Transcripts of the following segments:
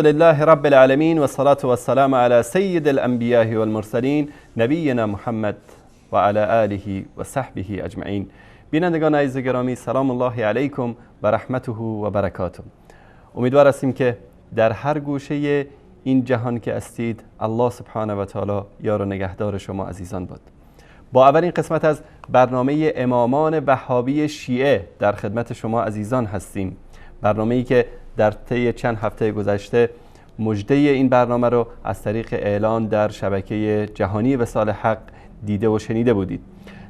لله رب العالمين والصلاة والسلام على سيد الأنبياء والمرسلين نبینا محمد و علی آله و صحبه اجمعین. بینندگان عزیز گرامی، سلام الله علیکم و رحمته و برکاته. امیدوار هستیم که در هر گوشه این جهان که هستید الله سبحانه و تعالی یار و نگهدار شما عزیزان باد. با اولین قسمت از برنامه امامان وهابی شیعه در خدمت شما عزیزان هستیم. برنامه‌ای که در طی چند هفته گذشته مژده این برنامه رو از طریق اعلان در شبکه جهانی وصال حق دیده و شنیده بودید.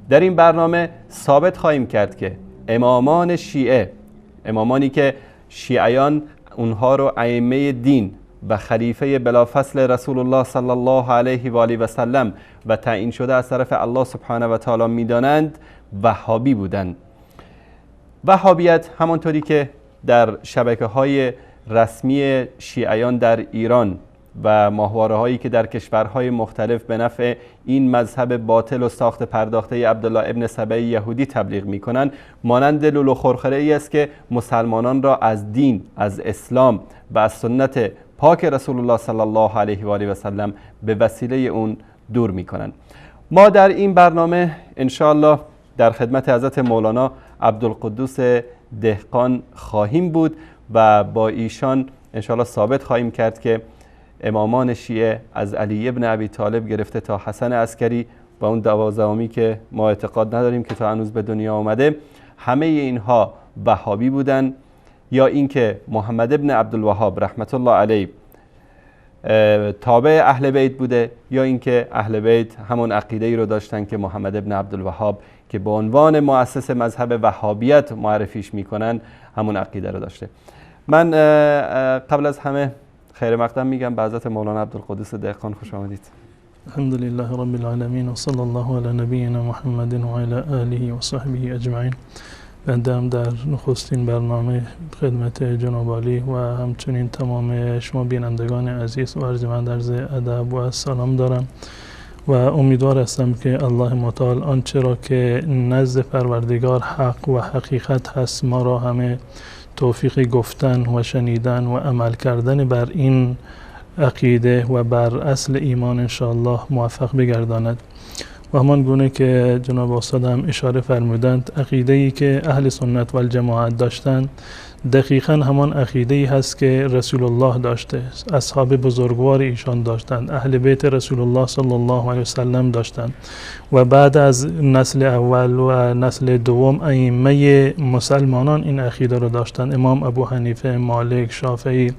در این برنامه ثابت خواهیم کرد که امامان شیعه، امامانی که شیعیان اونها رو ائمه دین و خلیفه بلافصل رسول الله صلی الله علیه و آله و سلم و تعیین شده از طرف الله سبحانه و تعالی میدانند، وهابی بودند. وهابیت همانطوری که در شبکه‌های رسمی شیعیان در ایران و ماهواره‌هایی که در کشورهای مختلف به نفع این مذهب باطل و ساخت پرداخته عبدالله ابن سبأ یهودی تبلیغ می‌کنند، مانند لولو خرخره است که مسلمانان را از دین، از اسلام و از سنت پاک رسول الله صلی الله علیه و آله و سلم به وسیله اون دور می‌کنند. ما در این برنامه انشاءالله در خدمت حضرت مولانا عبدالقدوس دهقان خواهیم بود و با ایشان انشاءالله ثابت خواهیم کرد که امامان شیعه از علی ابن ابی طالب گرفته تا حسن عسکری و اون 12 که ما اعتقاد نداریم که تا هنوز به دنیا آمده، همه اینها وهابی بودن، یا اینکه محمد ابن عبدالوهاب رحمت الله علیه تابع اهل بیت بوده، یا اینکه اهل بیت همون عقیده ای رو داشتن که محمد ابن عبدالوهاب که به عنوان مؤسس مذهب وهابیت معرفیش میکنن همون عقیده رو داشته. من قبل از همه خیر مقدم میگم به حضرت مولانا عبدالقدوس دهقان خوش آمدید. الحمد لله رب العالمین و صلی الله علی نبینا محمد و علی آله و صحبه اجمعین. بنده هم در نخستین برنامه خدمت جناب عالی و همچنین تمام شما بینندگان عزیز و عرض من عرض ادب و سلام دارم و امیدوار هستم که الله متعال آنچه را که نزد پروردگار حق و حقیقت هست ما را همه توفیق گفتن و شنیدن و عمل کردن بر این عقیده و بر اصل ایمان انشاءالله موفق بگرداند. و همان گونه که جناب استاد هم اشاره فرمودند، عقیده‌ای که اهل سنت و الجماعت داشتند دقیقاً همان عقیده‌ای هست که رسول الله داشته، اصحاب بزرگوار ایشان داشتند، اهل بیت رسول الله صلی الله علیه و سلم داشتند و بعد از نسل اول و نسل دوم ائمه مسلمانان این عقیده رو داشتند. امام ابو حنیفه، مالک، شافعی،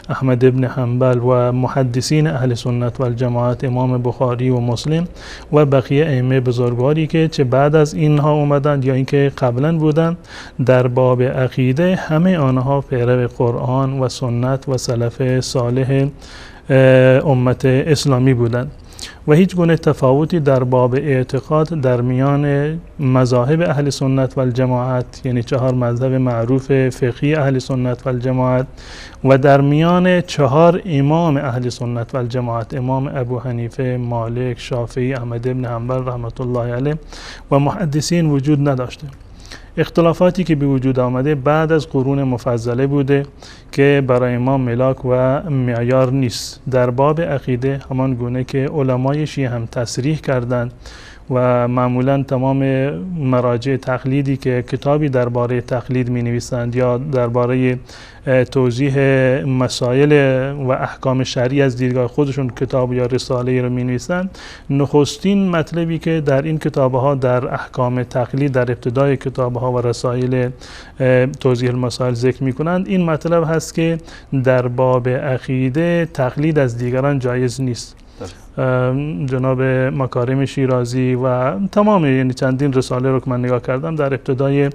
احمد ابن حنبل و محدثین اهل سنت و الجماعت، امام بخاری و مسلم و بقیه ائمه بزرگواری که چه بعد از اینها اومدند یا اینکه قبلا بودند، در باب عقیده همه آنها پیرو قرآن و سنت و سلف صالح امت اسلامی بودند و هیچ گونه تفاوتی در باب اعتقاد در میان مذاهب اهل سنت و الجماعت، یعنی 4 مذهب معروف فقهی اهل سنت و الجماعت، و در میان 4 امام اهل سنت و الجماعت، امام ابو حنیفه، مالک، شافعی، احمد بن حنبل رحمت الله علیه و محدثین وجود نداشته. اختلافاتی که به وجود آمده بعد از قرون مفضله بوده که برای ما ملاک و معیار نیست. در باب عقیده همان گونه که علمای شیعه هم تصریح کردند و معمولا تمام مراجع تقلیدی که کتابی درباره تقلید می نویسند یا درباره توضیح مسائل و احکام شرعی از دیدگاه خودشون کتاب یا رساله رو می نویسند، نخستین مطلبی که در این کتابها در احکام تقلید در ابتدای کتابها و رسائل توضیح المسائل ذکر می کنند این مطلب هست که در باب عقیده تقلید از دیگران جایز نیست. جناب مکارم شیرازی و تمام، یعنی چندین رساله رو که من نگاه کردم در ابتدای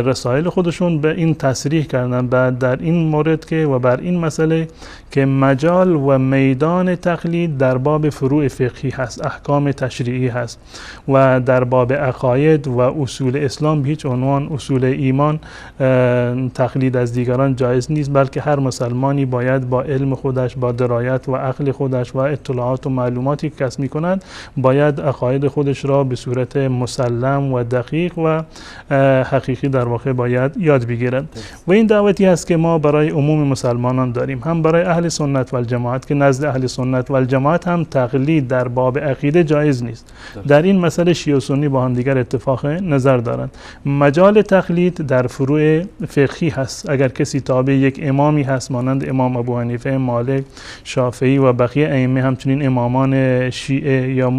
رسائل خودشون به این تصریح کردن بعد در این مورد که و بر این مسئله که مجال و میدان تقلید در باب فروع فقهی هست، احکام تشریعی هست و در باب عقاید و اصول اسلام هیچ عنوان اصول ایمان تقلید از دیگران جایز نیست، بلکه هر مسلمانی باید با علم خودش، با درایت و عقل خودش و اطلاعات و اطلاعات و معلوماتی که کسب می‌کنند باید عقاید خودش را به صورت مسلم و دقیق و حقیقی در واقع باید یاد بگیرند. و این دعوتی است که ما برای عموم مسلمانان داریم، هم برای اهل سنت و الجماعت که نزد اهل سنت و الجماعت هم تقلید در باب عقیده جایز نیست. در این مسئله شیعه و سنی با هم دیگر اتفاق نظر دارند. مجال تقلید در فروع فقهی هست. اگر کسی تابع یک امامی هست مانند امام ابو حنیفه، مالک، شافعی و بقیه ائمه، همچنین امامان شیعه یا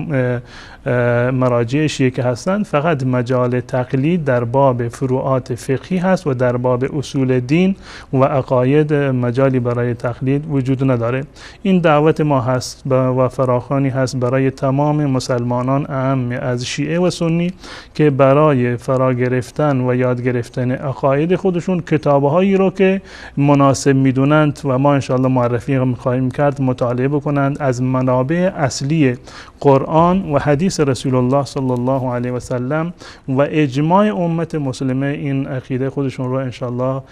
مراجع شیعه که هستند، فقط مجال تقلید در باب فروعات فقهی هست و در باب اصول دین و عقاید مجالی برای تقلید وجود نداره. این دعوت ما هست و فراخوانی هست برای تمام مسلمانان اعم از شیعه و سنی که برای فرا گرفتن و یاد گرفتن عقاید خودشون کتابهایی رو که مناسب میدونند و ما انشاءالله معرفی خواهیم کرد مطالعه بکنند، از منابع اصلی قرآن و حدیث رسول الله صلی الله علیه و سلم و اجماع امت مسلمه این عقیده خودشون رو انشاءالله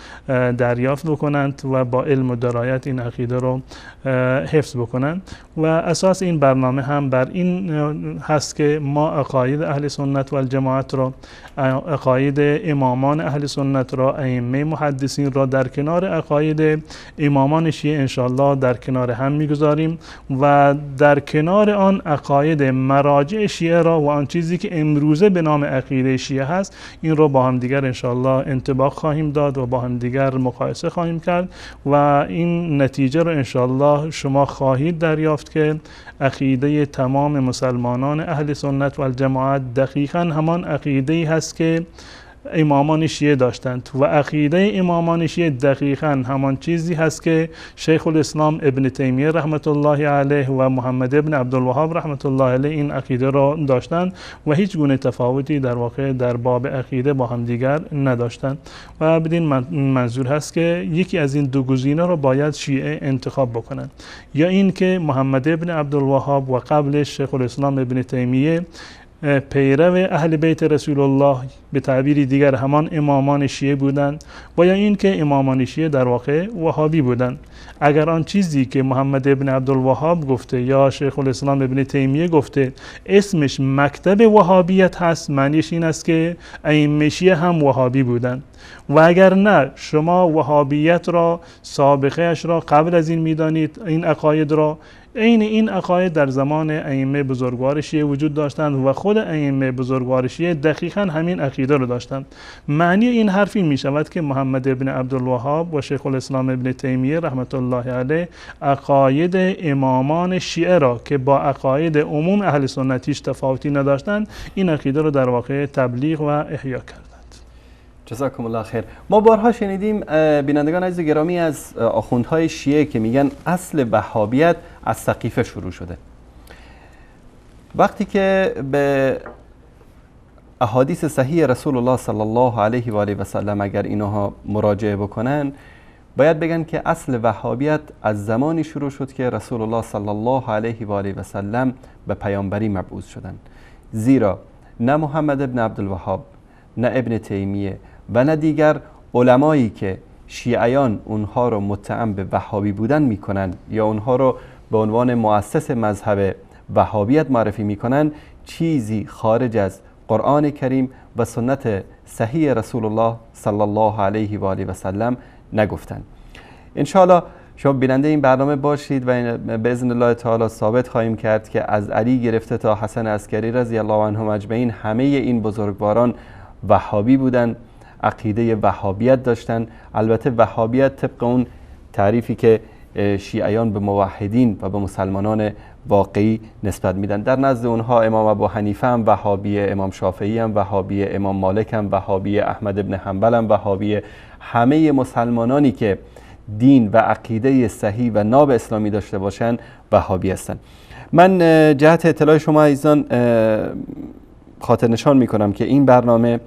دریافت بکنند و با علم و درایت این عقیده رو حفظ بکنند. و اساس این برنامه هم بر این هست که ما عقاید اهل سنت و الجماعت را، عقاید امامان اهل سنت را، ائمه محدثین را در کنار عقاید امامان شیعه انشاءالله در کنار هم میگذاریم و در کنار آن عقاید مراجع شیعه را و آن چیزی که امروزه به نام عقیده شیعه هست این را با هم دیگر انشاءالله انطباق خواهیم داد و با هم دیگر مقایسه خواهیم کرد و این نتیجه را انشاءالله شما خواهید دریافت که عقیده تمام مسلمانان اهل سنت و الجماعت دقیقاً همان عقیده‌ای هست که امامان شیعه داشتند و عقیده امامان شیعه دقیقاً همان چیزی هست که شیخ الاسلام ابن تیمیه رحمت الله علیه و محمد ابن عبدالوهاب رحمت الله علیه این عقیده را داشتند و هیچ گونه تفاوتی در واقع در باب عقیده با هم دیگر نداشتند. و بدین منظور هست که یکی از این دو گزینه را باید شیعه انتخاب بکنند، یا این که محمد ابن عبدالوهاب و قبلش شیخ الاسلام ابن تیمیه پیرو اهل بیت رسول الله به تعبیری دیگر همان امامان شیعه بودند، و یا این که امامان شیعه در واقع وهابی بودند. اگر آن چیزی که محمد ابن عبدالوهاب گفته یا شیخ الاسلام ابن تیمیه گفته اسمش مکتب وهابیت هست، معنیش این است که ائمه شیعه هم وهابی بودند. و اگر نه، شما وهابیت را، سابقه اش را قبل از این میدانید، این عقاید را، عین این عقاید در زمان ائمه بزرگوار شیعه وجود داشتند و خود ائمه بزرگوار شیعه دقیقاً همین عقیده رو داشتند. معنی این حرف این می شود که محمد ابن عبدالوهاب و شیخ الاسلام ابن تیمیه رحمت الله علیه عقاید امامان شیعه را که با عقاید عموم اهل سنت هیچ تفاوتی نداشتند، این عقیده رو در واقع تبلیغ و احیا کردند. جزاکم الله خیر. ما بارها شنیدیم بینندگان عزیز گرامی از آخوندهای شیعه که میگن اصل وهابیت از سقیفه شروع شده. وقتی که به احادیث صحیح رسول الله صلی الله علیه و آله و سلم اگر اینها مراجعه بکنن، باید بگن که اصل وهابیت از زمانی شروع شد که رسول الله صلی الله علیه و آله و سلم به پیامبری مبعوث شدند. زیرا نه محمد ابن عبدالوهاب، نه ابن تیمیه و نه دیگر علمایی که شیعیان اونها رو متهم به وهابی بودن میکنن یا اونها رو به عنوان مؤسس مذهب وهابیت معرفی میکنن، چیزی خارج از قرآن کریم و سنت صحیح رسول الله صلی الله علیه و آله و سلم نگفتن. انشاءالله شما بیننده این برنامه باشید و باذن الله تعالی ثابت خواهیم کرد که از علی گرفته تا حسن عسکری رضی الله عنهم اجمعین همه این بزرگواران وهابی بودند، عقیده وهابیت داشتن. البته وهابیت طبق اون تعریفی که شیعیان به موحدین و به مسلمانان واقعی نسبت میدن، در نزد اونها امام ابو حنیفه هم وهابیه، امام شافعی هم وهابیه، امام مالک هم وهابیه، احمد ابن حنبل هم وهابیه. همه مسلمانانی که دین و عقیده صحیح و ناب اسلامی داشته باشن وهابی هستن. من جهت اطلاع شما عزیزان خاطر نشان میکنم که این برنامه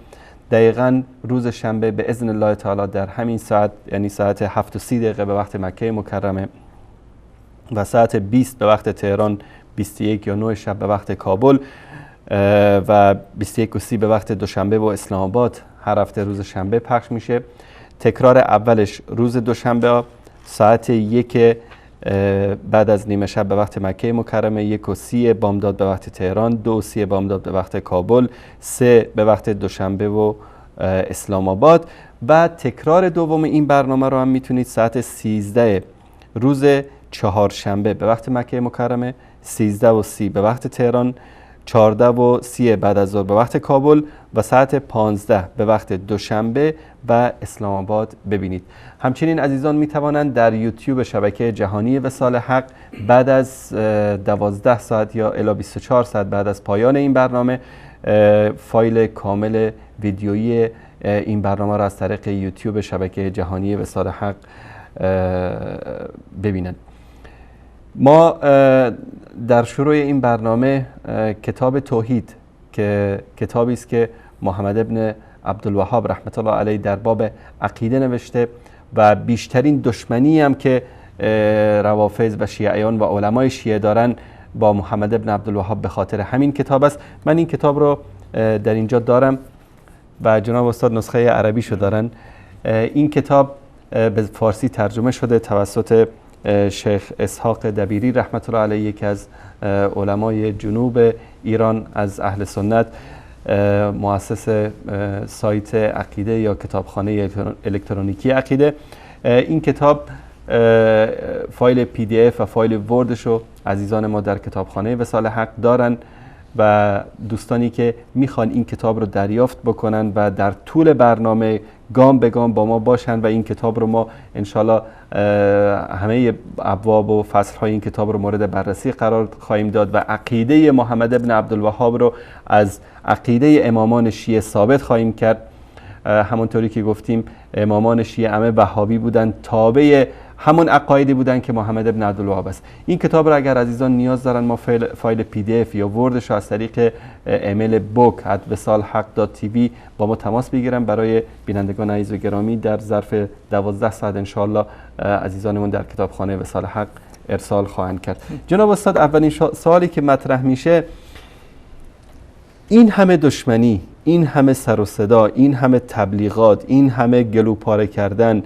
دقیقاً روز شنبه به اذن الله تعالی در همین ساعت، یعنی ساعت 7:30 به وقت مکه مکرمه و ساعت 20 به وقت تهران، 21 یا 9 شب به وقت کابل و 21:30 به وقت دوشنبه و اسلام آباد، هر هفته روز شنبه پخش میشه. تکرار اولش روز دوشنبه ساعت 1 بعد از نیمه شب به وقت مکه مکرمه، 1:30 بامداد به وقت تهران، 2:30 بامداد به وقت کابل، 3 به وقت دوشنبه و اسلام آباد. و تکرار دوم این برنامه رو هم میتونید ساعت 13 روز چهارشنبه به وقت مکه مکرمه، 13:30 به وقت تهران، 14:30 بعد از ظهر به وقت کابل و ساعت 15 به وقت دوشنبه و اسلام آباد ببینید. همچنین عزیزان می توانند در یوتیوب شبکه جهانی وصال حق بعد از 12 ساعت یا الی 24 ساعت بعد از پایان این برنامه فایل کامل ویدیویی این برنامه را از طریق یوتیوب شبکه جهانی وصال حق ببینند. ما در شروع این برنامه کتاب توحید که کتابی است که محمد ابن عبدالوهاب رحمت الله علیه در باب عقیده نوشته و بیشترین دشمنی هم که روافض و شیعیان و علمای شیعه دارن با محمد ابن عبدالوهاب به خاطر همین کتاب است. من این کتاب رو در اینجا دارم و جناب استاد نسخه عربی شو دارن. این کتاب به فارسی ترجمه شده توسط شیخ اسحاق دبیری رحمت الله علیه، یکی از علمای جنوب ایران از اهل سنت، مؤسس سایت عقیده یا کتابخانه الکترونیکی عقیده. این کتاب فایل PDF و فایل Word ش رو عزیزان ما در کتابخانه وصال حق دارن و دوستانی که میخوان این کتاب رو دریافت بکنن و در طول برنامه گام به گام با ما باشن و این کتاب رو ما انشالله همه ابواب و فصل‌های این کتاب رو مورد بررسی قرار خواهیم داد و عقیده محمد ابن عبدالوهاب رو از عقیده امامان شیعه ثابت خواهیم کرد. همونطوری که گفتیم امامان شیعه همه وهابی بودن، تابع همون عقایدی بودن که محمد ابن عبدالوهاب است. این کتاب را اگر عزیزان نیاز دارن ما فایل PDF یا Word ش رو از طریق ایمیل book@vesalhaq.tv با ما تماس بگیرن. برای بینندگان عزیز و گرامی در ظرف 12 ساعت انشاءالله عزیزانمون در کتابخانه وصال حق ارسال خواهند کرد. جناب استاد، اولین سوالی که مطرح میشه، این همه دشمنی، این همه سر و صدا، این همه تبلیغات، این همه گلو پاره کردن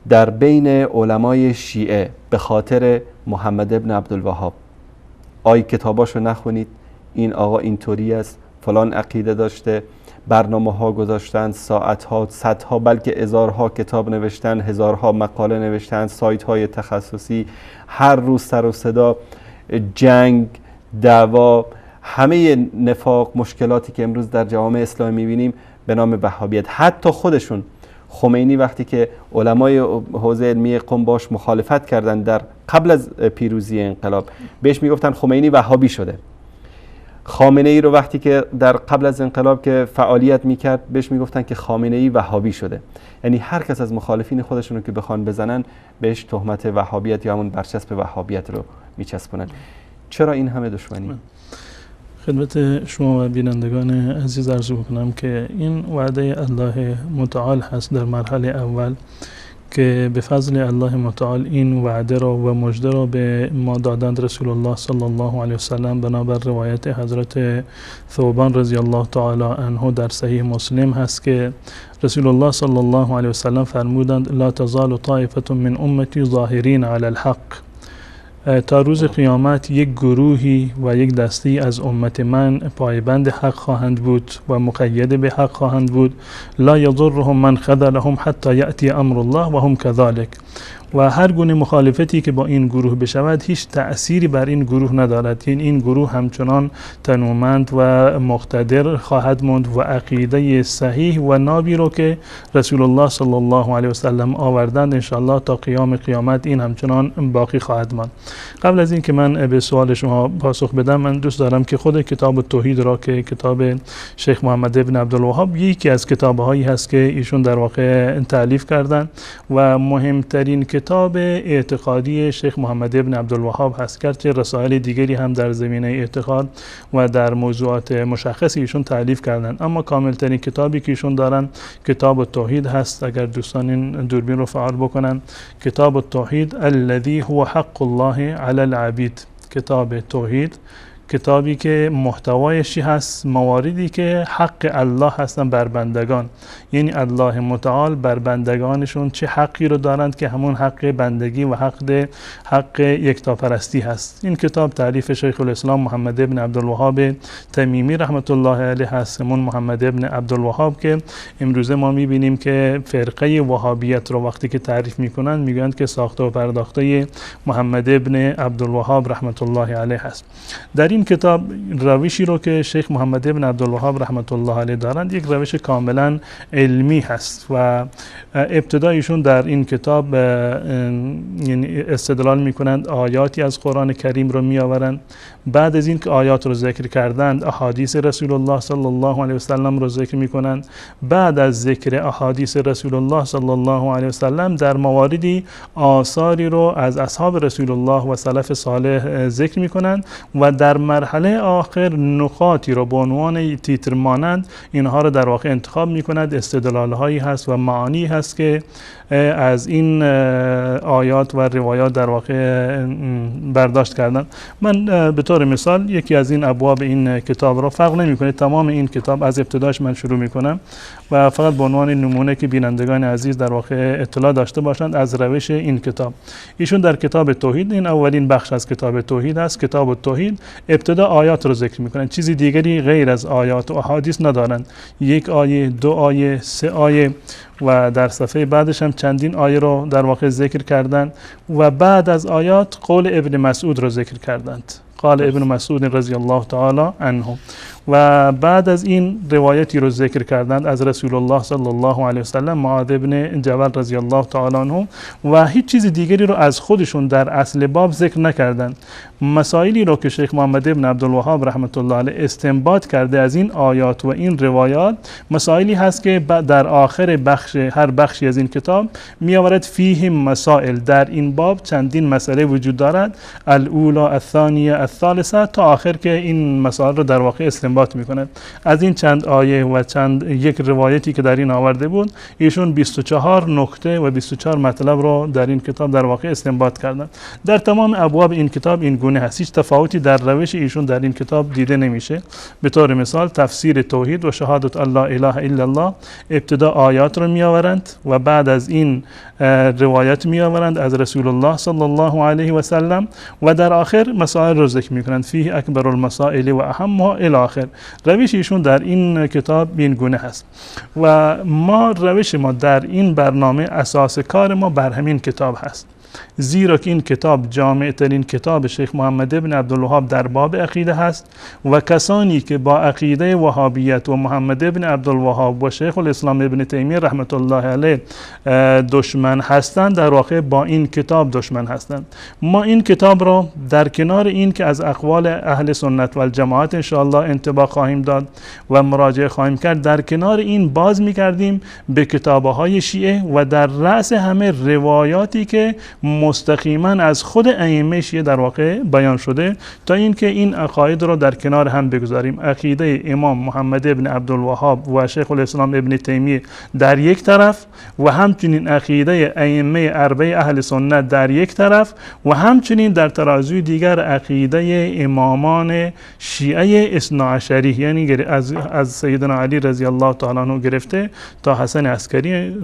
در بین علمای شیعه به خاطر محمد ابن عبدالوهاب، آی کتاباشو نخونید، این آقا اینطوری است، فلان عقیده داشته، برنامه ها گذاشتن، ساعت ها، صدها بلکه هزارها کتاب نوشتن، هزارها مقاله نوشتن، سایت های تخصصی، هر روز سر و صدا، جنگ، دعوا، همه نفاق، مشکلاتی که امروز در جوامع اسلامی میبینیم به نام وهابیت. حتی خودشون خمینی وقتی که علمای حوزه علمی قم باش مخالفت کردن در قبل از پیروزی انقلاب، بهش میگفتن خمینی وهابی شده. خامنه ای رو وقتی که در قبل از انقلاب که فعالیت میکرد بهش میگفتن که خامنه ای وهابی شده. یعنی هر کس از مخالفین خودشون رو که بخوان بزنن بهش تهمت وهابیت یا همون برچسب وهابیت رو میچسبونن. چرا این همه دشمنی؟ خدمت شما و بینندگان عزیز عرض بکنم که این وعده الله متعال هست در مرحله اول که به فضل الله متعال این وعده را و مژده را به ما دادند رسول الله صلی الله علیه وسلم، بنابر روایت حضرت ثوبان رضی الله تعالی عنه در صحیح مسلم هست که رسول الله صلی الله علیه وسلم فرمودند لا تزال طائفة من امتی ظاهرین علی الحق، تا روز قیامت یک گروهی و یک دستی از امت من پایبند حق خواهند بود و مقید به حق خواهند بود، لا یضرهم من خذلهم حتی یأتی امر الله و هم كذلك. و هر گونه مخالفتی که با این گروه بشود هیچ تأثیری بر این گروه ندارد، این گروه همچنان تنومند و مقتدر خواهد ماند و عقیده صحیح و نابی رو که رسول الله صلی الله علیه و سلم آوردند انشاءالله تا قیام قیامت این همچنان باقی خواهد ماند. قبل از اینکه من به سوال شما پاسخ بدم، من دوست دارم که خود کتاب توحید را که کتاب شیخ محمد ابن عبدالوهاب یکی از کتاب‌هایی هست که ایشون در واقع تألیف کردن و مهمترین کتاب اعتقادی شیخ محمد ابن عبدالوهاب هست، گرچه رسائل دیگری هم در زمینه اعتقاد و در موضوعات مشخصی ایشون تألیف کردن، اما کاملترین کتابی که ایشون دارن کتاب التوحید هست. اگر دوستان این دوربین رو فعال بکنن، کتاب التوحید الذی هو حق الله علی العبید، کتاب توحید کتابی که محتوایش هست مواردی که حق الله هستن بر بندگان، یعنی الله متعال بر بندگانشون چه حقی رو دارند که همون حق بندگی و حق یکتاپرستی هست. این کتاب تعریف شیخ الاسلام محمد ابن عبدالوهاب تمیمی رحمت الله علیه هست، همون محمد ابن عبدالوهاب که امروزه ما میبینیم که فرقه وهابیت رو وقتی که تعریف میکنن میگویند که ساخته و پرداخته محمد ابن عبدالوهاب رحمت الله علیه هست. در این کتاب روشی رو که شیخ محمد ابن عبدالوهاب رحمت الله علیه دارند یک روش کاملا علمی هست و ابتدایشون در این کتاب یعنی استدلال میکنند، آیاتی از قرآن کریم رو میآورند. بعد از اینکه آیات رو ذکر کردند احادیث رسول الله صلی الله علیه و سلم رو ذکر میکنند. بعد از ذکر احادیث رسول الله صلی الله علیه و سلم در مواردی آثاری رو از اصحاب رسول الله و سلف صالح ذکر میکنند و در مرحله آخر نقاطی رو به عنوان تیتر مانند اینها رو در واقع انتخاب میکند. استدلال هایی هست و معانی هست که از این آیات و روایات در واقع برداشت کردن. من به طور مثال یکی از این ابواب این کتاب رو، فرق نمیکنه تمام این کتاب از ابتداش من شروع میکنم و فقط به عنوان نمونه که بینندگان عزیز در واقع اطلاع داشته باشند از روش این کتاب. ایشون در کتاب توحید، این اولین بخش از کتاب توحید است، کتاب التوحید، ابتدا آیات رو ذکر میکنن، چیزی دیگری غیر از آیات و احادیث ندارند. یک آیه، دو آیه، سه آیه و در صفحه بعدش هم چندین آیه رو در واقع ذکر کردند و بعد از آیات قول ابن مسعود رو ذکر کردند، قال ابن مسعود رضی الله تعالی عنه، و بعد از این روایتی رو ذکر کردند از رسول الله صلی الله علیه و سلم، معاذ ابن جبل رضی الله تعالی عنه، و هیچ چیز دیگری رو از خودشون در اصل باب ذکر نکردند. مسائلی رو که شیخ محمد ابن عبدالوهاب رحمت الله علیه استنباط کرده از این آیات و این روایات، مسائلی هست که در آخر بخش هر بخشی از این کتاب می آورد. فیه مسائل، در این باب چندین مسئله وجود دارد، الاولی، الثانیه، الثالثه تا آخر که این مسائل رو در واقع استنباط میکند. از این چند آیه و چند یک روایتی که در این آورده بود، ایشون 24 نکته و 24 مطلب رو در این کتاب در واقع استنباط کردند. در تمام ابواب این کتاب این گونه هست، هیچ تفاوتی در روش ایشون در این کتاب دیده نمیشه. به طور مثال تفسیر توحید و شهادت الله اله الا الله، ابتدا آیات رو میآورند و بعد از این روایت میآورند از رسول الله صلی الله علیه و سلم و در آخر مسائل رو ذکر میکنند، فیه اکبر المسائل و اهمها الی آخر. روش ایشون در این کتاب این گونه هست و ما روش ما در این برنامه، اساس کار ما بر همین کتاب هست، زیرا که این کتاب جامع ترین کتاب شیخ محمد ابن عبدالوهاب در باب عقیده هست و کسانی که با عقیده وهابیت و محمد ابن عبدالوهاب و شیخ الاسلام ابن تیمیه رحمت الله علیه دشمن هستند، در واقع با این کتاب دشمن هستند. ما این کتاب را در کنار این که از اقوال اهل سنت و الجماعت انشاءالله انطباق خواهیم داد و مراجعه خواهیم کرد، در کنار این باز می‌کردیم به کتاب‌های شیعه و در رأس همه روایاتی که مستقیما از خود ائمه شیعه در واقع بیان شده، تا اینکه این عقاید را در کنار هم بگذاریم. عقیده امام محمد ابن عبدالوهاب و شیخ الاسلام ابن تیمیه در یک طرف و همچنین عقیده ائمه اربعه اهل سنت در یک طرف و همچنین در ترازوی دیگر عقیده امامان شیعه اثناعشری، یعنی از سیدنا علی رضی الله تعالی عنه گرفته تا حسن عسکری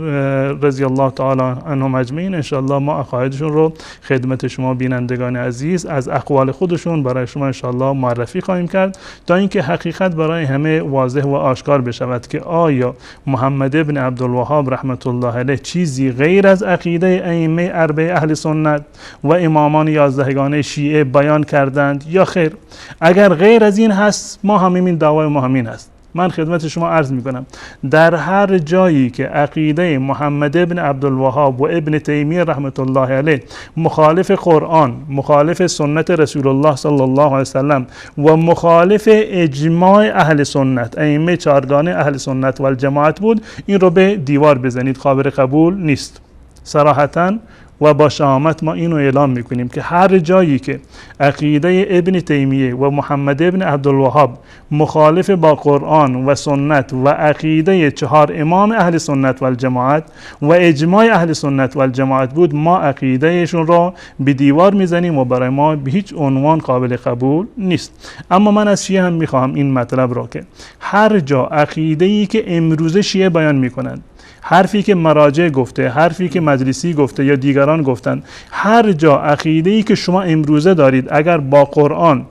رضی الله تعالی عنهم اجمعین. انشاءالله ما عقایدشون رو خدمت شما بینندگان عزیز از اقوال خودشون برای شما انشاءالله معرفی خواهیم کرد تا اینکه حقیقت برای همه واضح و آشکار بشود که آیا محمد ابن عبدالوهاب رحمت الله علیه چیزی غیر از عقیده ائمه اربعه اهل سنت و امامان 11گانه شیعه بیان کردند یا خیر. اگر غیر از این هست، ما همین دعوای ما همین هست. من خدمت شما عرض میکنم در هر جایی که عقیده محمد ابن عبدالوهاب و ابن تیمیه رحمت الله علیه مخالف قرآن، مخالف سنت رسول الله صلی الله علیه وسلم و مخالف اجماع اهل سنت، ائمه چهارگانه اهل سنت و الجماعت بود، این رو به دیوار بزنید، قابل قبول نیست. صراحتا و با شهامت ما اینو اعلام میکنیم که هر جایی که عقیده ابن تیمیه و محمد ابن عبدالوهاب مخالف با قرآن و سنت و عقیده 4 امام اهل سنت و الجماعت و اجماع اهل سنت و الجماعت بود، ما عقیدهشون را به دیوار میزنیم و برای ما به هیچ عنوان قابل قبول نیست. اما من از شیعه هم میخواهم این مطلب را که هر جا عقیده‌ای که امروزه شیعه بیان میکنند، حرفی که مراجع گفته، حرفی که مجلسی گفته یا دیگران گفتند، هر جا عقیده‌ای که شما امروزه دارید اگر با قرآن،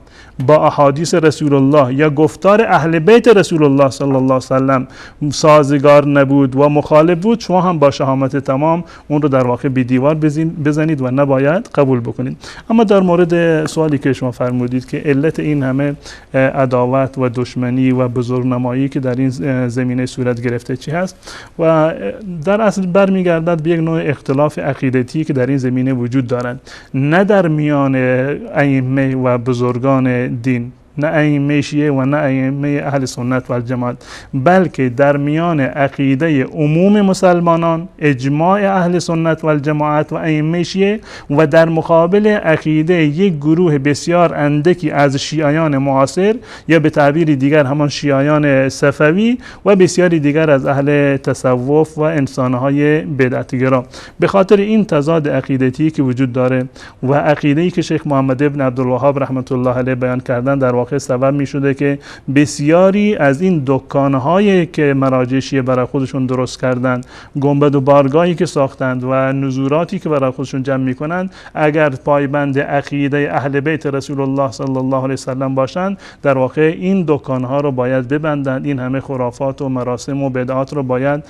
با احادیث رسول الله یا گفتار اهل بیت رسول الله صلی الله علیه و سلم سازگار نبود و مخالف بود، شما هم با شهامت تمام اون رو در واقع به دیوار بزنید و نباید قبول بکنید. اما در مورد سوالی که شما فرمودید که علت این همه عداوت و دشمنی و بزرگنمایی که در این زمینه صورت گرفته چی هست، و در اصل برمیگردد به یک نوع اختلاف عقیدتی که در این زمینه وجود دارند، نه در میان ائمه و بزرگان دین، نه ائمه شیعه و نه ائمه اهل سنت و الجماعت، بلکه در میان عقیده عموم مسلمانان، اجماع اهل سنت و الجماعت و ائمه شیعه، و در مقابل عقیده یک گروه بسیار اندکی از شیعیان معاصر یا به تعبیر دیگر همان شیعیان صفوی و بسیاری دیگر از اهل تصوف و انسانهای بدعتگرا. به خاطر این تضاد عقیدتی که وجود داره و عقیده‌ای که شیخ محمد ابن عبدالوهاب رحمت الله علیه بیان کردن، در واقع سبب می شده که بسیاری از این دکانهایی که مراجع شیعه برای خودشون درست کردند، گنبد و بارگاهی که ساختند و نذوراتی که برای خودشون جمع می کنند، اگر پایبند عقیده اهل بیت رسول الله صلی الله علیه وسلم باشند، در واقع این دکانها رو باید ببندند، این همه خرافات و مراسم و بدعات رو باید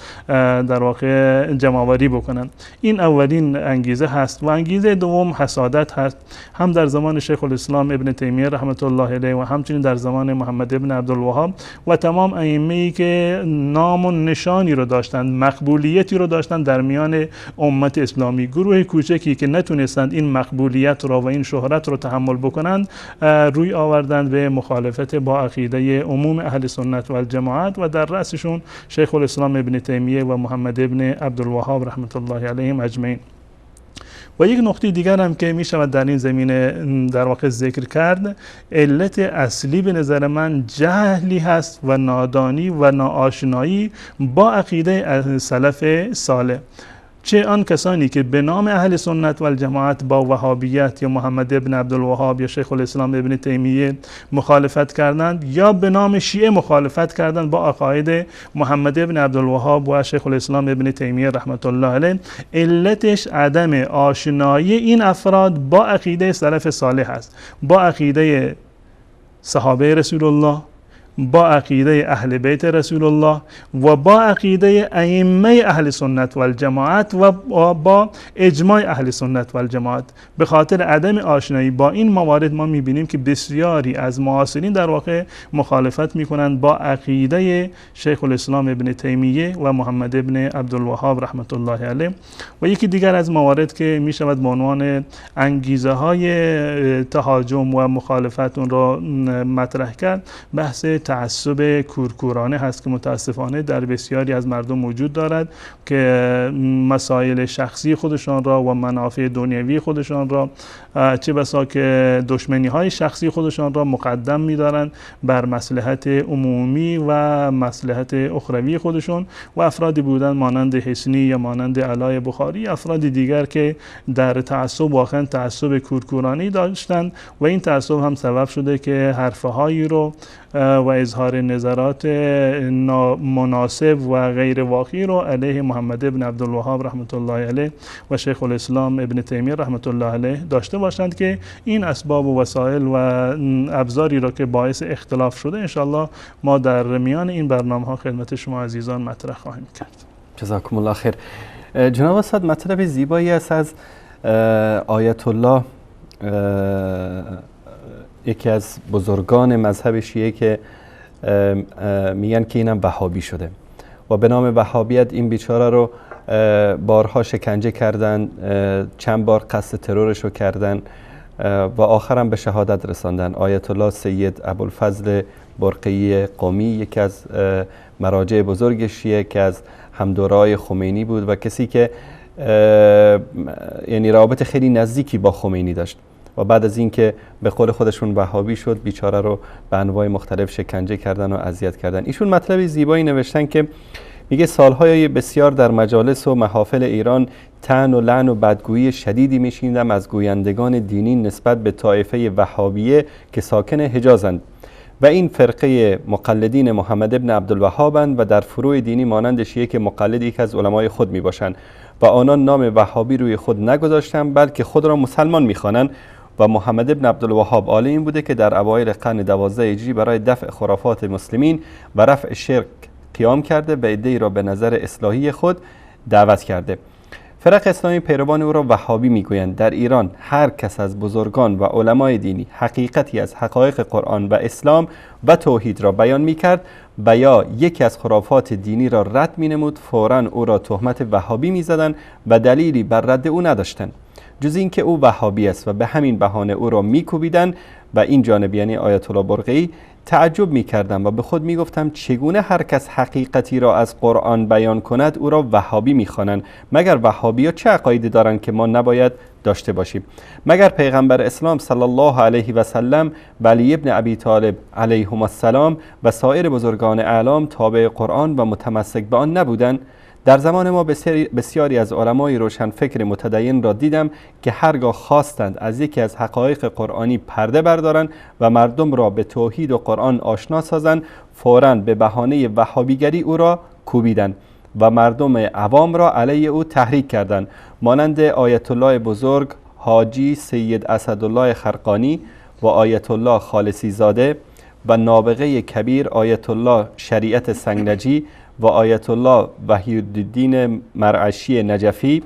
در واقع جمع آوری بکنند. این اولین انگیزه هست. و انگیزه دوم حسادت هست، هم در زمان شیخ الاسلام ابن تیمیه رحمت الله علیه و همچنین در زمان محمد ابن عبدالوهاب و تمام ائمه‌ای که نام و نشانی رو داشتند، مقبولیتی رو داشتند در میان امت اسلامی. گروه کوچکی که نتونستند این مقبولیت را و این شهرت رو تحمل بکنند، روی آوردند به مخالفت با عقیده عموم اهل سنت و الجماعت و در رأسشون شیخ الاسلام ابن تیمیه و محمد ابن عبدالوهاب رحمت الله علیهم اجمعین. و یک نقطه دیگر هم که می شود در این زمینه در واقع ذکر کرد، علت اصلی به نظر من جهلی هست و نادانی و ناآشنایی با عقیده سلف صالح. چه آن کسانی که به نام اهل سنت و الجماعت با وهابیت یا محمد ابن عبدالوهاب یا شیخ الاسلام ابن تیمیه مخالفت کردند، یا به نام شیعه مخالفت کردند با عقاید محمد ابن عبدالوهاب و شیخ الاسلام ابن تیمیه رحمت الله علیه، علتش عدم آشنایی این افراد با عقیده سلف صالح است، با عقیده صحابه رسول الله، با عقیده اهل بیت رسول الله و با عقیده ائمه اهل سنت و الجماعت و با اجماع اهل سنت و الجماعت. به خاطر عدم آشنایی با این موارد ما میبینیم که بسیاری از معاصرین در واقع مخالفت میکنند با عقیده شیخ الاسلام ابن تیمیه و محمد ابن عبدالوهاب رحمت الله علیه. و یکی دیگر از موارد که میشود به عنوان انگیزه های تهاجم و مخالفت اون را مطرح کرد، بحث تعصب کورکورانه هست که متاسفانه در بسیاری از مردم وجود دارد که مسائل شخصی خودشان را و منافع دنیوی خودشان را، چه بسا که دشمنی های شخصی خودشان را مقدم می‌دارند بر مصلحت عمومی و مصلحت اخروی خودشون. و افرادی بودند مانند حسنی یا مانند علای بخاری، افراد دیگر که در تعصب واقعا تعصب کورکورانه داشتند و این تعصب هم سبب شده که حرفهایی رو و اظهار نظرات نامناسب و غیر واقعی رو علیه محمد ابن عبدالوهاب رحمت الله علیه و شیخ الاسلام ابن تیمیه رحمت الله علیه داشته باشند که این اسباب و وسایل و ابزاری را که باعث اختلاف شده انشاءالله ما در میان این برنامه ها خدمت شما عزیزان مطرح خواهیم کرد. جزاکم الله خیر. جناب استاد، مطلب زیبایی است از آیت الله، یکی از بزرگان مذهب شیعه که میگن که اینم وهابی شده و به نام وهابیت این بیچاره رو بارها شکنجه کردن، چند بار قصد ترورش رو کردن و آخرم به شهادت رساندن. آیت الله سید ابوالفضل برقعی قمی، یکی از مراجع بزرگ شیعه که از همدورای خمینی بود و کسی که یعنی روابط خیلی نزدیکی با خمینی داشت و بعد از اینکه به قول خودشون وهابی شد، بیچاره رو به انواع مختلف شکنجه کردن و اذیت کردن. ایشون مطلب زیبایی نوشتن که میگه سالهای بسیار در مجالس و محافل ایران طعن و لعن و بدگویی شدیدی میشنیدم از گویندگان دینی نسبت به طایفه وهابیه که ساکن حجازند و این فرقه مقلدین محمد ابن عبدالوهابند و در فروع دینی مانند شیعه که مقلد یکی از علمای خود میباشند و آنان نام وهابی روی خود نگذاشتند بلکه خود را مسلمان میخوانند و محمد ابن عبدالوهاب عالم این بوده که در اوایل قرن 12 هجری برای دفع خرافات مسلمین و رفع شرک قیام کرده و عده‌ای را به نظر اصلاحی خود دعوت کرده. فرق اسلامی پیروان او را وهابی میگویند. در ایران هر کس از بزرگان و علمای دینی حقیقتی از حقایق قرآن و اسلام و توحید را بیان میکرد و یا یکی از خرافات دینی را رد مینمود، فوراً او را تهمت وهابی میزدند و دلیلی بر رد او نداشتند جز اینکه او وهابی است و به همین بهانه او را میکوبیدند. و این جانب یعنی آیت الله برقعی تعجب میکردم و به خود میگفتم چگونه هر کس حقیقتی را از قرآن بیان کند او را وهابی میخوانند؟ مگر وهابی ها چه عقایدی دارند که ما نباید داشته باشیم؟ مگر پیغمبر اسلام صلی الله علیه و سلم و علی ابن ابی طالب علیهم السلام و سایر بزرگان اعلام تابع قرآن و متمسک به آن نبودند؟ در زمان ما بسیاری از علمای روشنفکر متدین را دیدم که هرگاه خواستند از یکی از حقایق قرآنی پرده بردارند و مردم را به توحید و قرآن آشنا سازند، فوراً به بهانه وهابیگری او را کوبیدند و مردم عوام را علیه او تحریک کردند، مانند آیت الله بزرگ حاجی سید اسدالله خرقانی و آیت الله خالصی زاده و نابغه کبیر آیت الله شریعت سنگلجی و آیت الله وحیدالدین مرعشی نجفی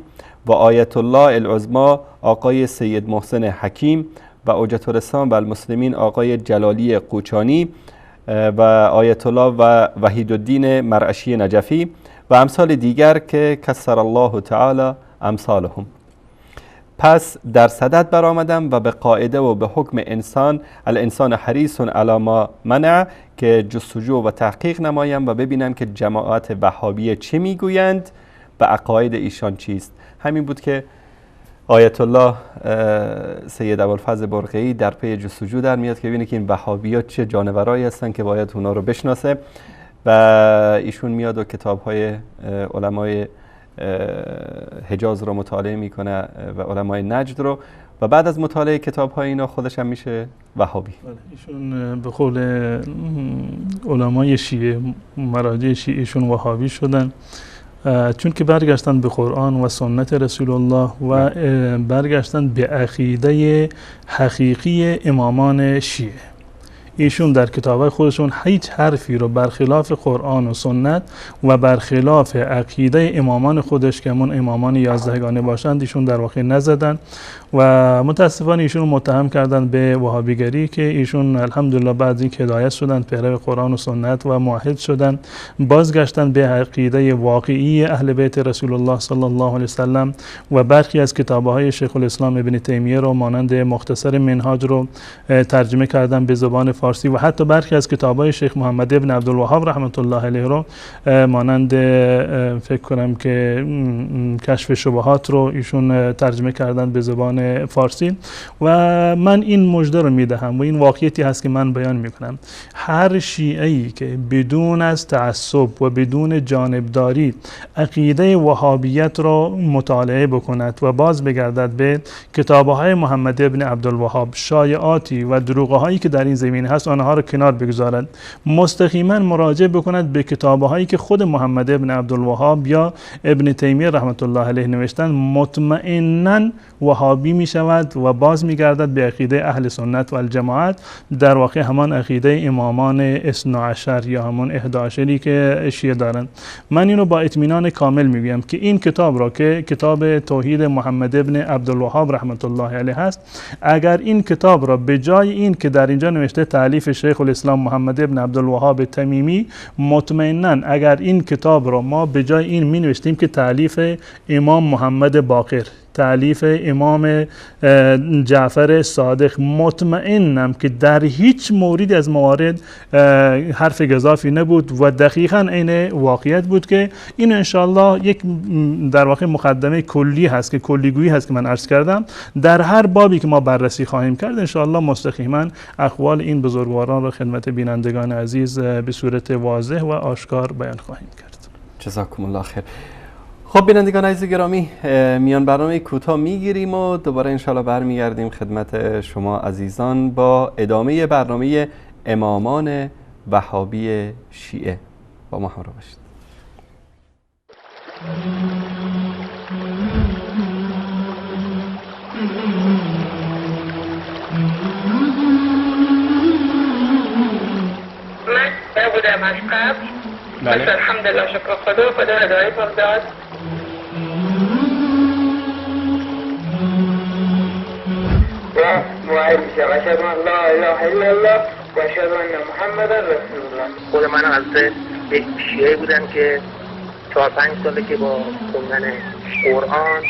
و آیت الله العظما آقای سید محسن حکیم و حجت الاسلام و المسلمین آقای جلالی قوچانی و آیت الله و وحیدالدین مرعشی نجفی و امثال دیگر که کسر الله تعالی امثالهم. پس در صدد برآمدم و به قاعده و به حکم انسان، الانسان حریص علی ما منع، که جستجو و تحقیق نمایم و ببینم که جماعت وهابیه چه میگویند و عقاید ایشان چیست. همین بود که آیت الله سید ابوالفضل برقعی در پی جستجو در میاد که ببینه که این وهابی‌ها چه جانورایی هستن که باید اونا رو بشناسه و ایشون میاد و کتاب‌های علمای حجاز رو مطالعه میکنه و علمای نجد رو و بعد از مطالعه کتاب های اینا خودش هم میشه وهابی. ایشون به قول علمای شیعه، مراجع شیعه، ایشون وهابی شدن چون که برگشتن به قرآن و سنت رسول الله و برگشتن به عقیده حقیقی امامان شیعه. ایشون در کتاب‌های خودشون هیچ حرفی رو برخلاف قرآن و سنت و برخلاف عقیده امامان خودش که همون امامان 11گانه باشند ایشون در واقع نزدن و متاسفانه ایشون متهم کردن به وهابیگری که ایشون الحمدلله بعد اینکه هدایت شدن، پیرو قرآن و سنت و موحد شدن، بازگشتن به عقیده واقعی اهل بیت رسول الله صلی الله علیه وسلم و برخی از کتاب‌های شیخ الاسلام ابن تیمیه رو مانند مختصر منهاج رو ترجمه کردن به زبان فارسی و حتی برخی از کتاب‌های شیخ محمد ابن عبدالوهاب رحمت الله علیه رو مانند فکر کنم که کشف شبهات رو ایشون ترجمه کردن به زبان فارسی. و من این مژده رو میدهم و این واقعیتی هست که من بیان میکنم، هر شیعه‌ای که بدون از تعصب و بدون جانبداری عقیده وهابیت رو مطالعه بکند و باز بگردد به کتاب‌های محمد ابن عبدالوهاب، شایعاتی و دروغ‌هایی که در این زمینه هست آنها رو کنار بگذارد، مستقیما مراجعه بکند به کتاب‌هایی که خود محمد ابن عبدالوهاب یا ابن تیمیه رحمت الله علیه نوشتن، مطمئنا وهابی می شود و باز می گردد به عقیده اهل سنت و الجماعت، در واقع همان عقیده امامان 12 یا همان 11 که شیعه دارند. من اینو با اطمینان کامل میگویم که این کتاب را که کتاب توحید محمد ابن عبدالوهاب رحمت الله علیه هست، اگر این کتاب را به جای این که در اینجا نوشته تألیف شیخ الاسلام محمد ابن عبدالوهاب تمیمی، مطمئنا اگر این کتاب را ما به جای این می نوشتیم که تألیف امام محمد باقر، تألیف امام جعفر صادق، مطمئنم که در هیچ موردی از موارد حرف گزافی نبود و دقیقاً عین واقعیت بود که این انشالله یک در واقع مقدمه کلی هست که کلیگویی هست که من عرض کردم. در هر بابی که ما بررسی خواهیم کرد انشالله مستقیما اقوال این بزرگواران را خدمت بینندگان عزیز به صورت واضح و آشکار بیان خواهیم کرد. جزاکم الله خیر. خب بینندگان عزیز گرامی، میان برنامه کوتاه میگیریم و دوباره انشالله برمیگردیم خدمت شما عزیزان با ادامه برنامه امامان وهابی شیعه. با ما همراه باشید. من بودم از قبل، بله. الحمدلله شکر خدا، خدا هدایت داد. و موحد میشم، اشهد ان لا اله الا الله و اشهد ان محمدا رسول الله. خود من از یک شیعه بودم که 4-5 ساله که با خوندن قرآن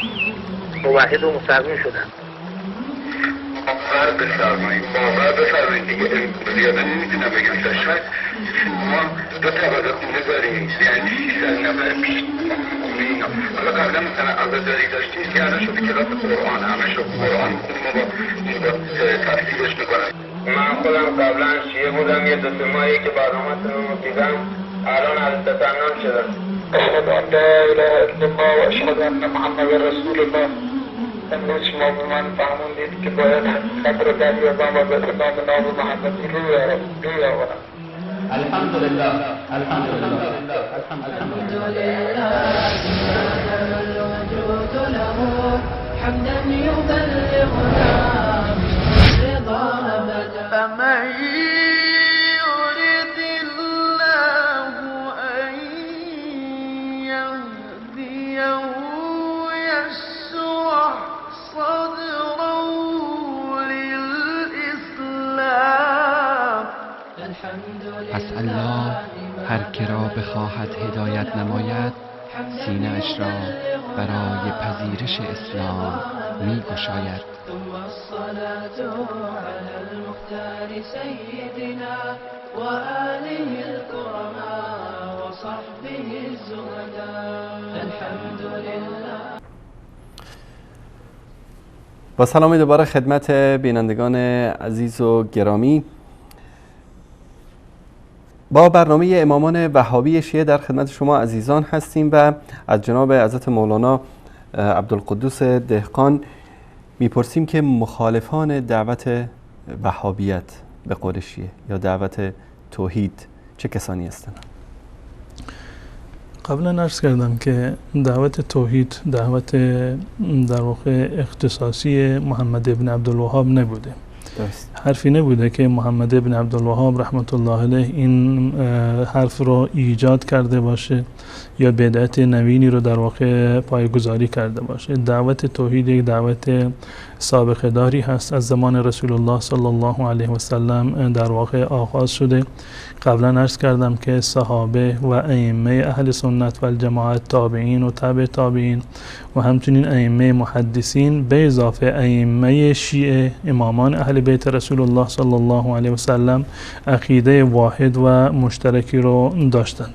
موحد و مسلمان شدم. باور بفرمایید، باور بفرمایید دیگه زیاده نمیتونم بگم. شاید ما 2 طبقه خونه داریم، یعنی 600 نفر پیش خونه اینا. حالا قبلا مثلا عزاداری داشتیم که الان شده کلاس قرآن، همه شد قرآن میخونیم و با تفسیرش میکنن. من خودم قبلا شیعه بودم، یه 2-3 ماهی که برنامه‌تون رو دیدم الان از تنم شدم. اشهد ان لا اله الا الله و اشهد ان محمد رسول الله. امروز شما به من فهموندید که باید حقیقت رو دریابم و به اسلام نام محمدی روی آورم. الحمدلله الحمدلله الحمدلله الوجود له حمدا يبلغنا رضا أبدا. فمن يرد الله أن يهديه يشرح صدره للإسلام. پس الله هر که را بخواهد هدایت نماید سینه اش را برای پذیرش اسلام می گشاید. ثم الصلاة على المختار سيدنا وآله الكرماء وصحبه الزهداء. الحمد لله. با سلام دوباره خدمت بینندگان عزیز و گرامی، با برنامه امامان وهابی شیعه در خدمت شما عزیزان هستیم و از جناب حضرت مولانا عبدالقدوس دهقان میپرسیم که مخالفان دعوت وهابیت به قول شیعه یا دعوت توحید چه کسانی هستند؟ قبلا عرض کردم که دعوت توحید دعوت در واقع اختصاصی محمد ابن عبدالوهاب نبوده. درست. حرفی نبوده که محمد ابن عبدالوهاب رحمت الله علیه این حرف رو ایجاد کرده باشه یا بدعت نوینی رو در واقع پایه‌گذاری کرده باشه. دعوت توحید یک دعوت سابقه داری هست، از زمان رسول الله صلی الله علیه و سلم در واقع آغاز شده. قبلا عرض کردم که صحابه و ائمه اهل سنت و الجماعت، تابعین و تابع تابعین و همچنین ائمه محدثین به اضافه ائمه شیعه، امامان اهل بیت رسول الله صلی الله علیه و سلم عقیده واحد و مشترکی رو داشتند.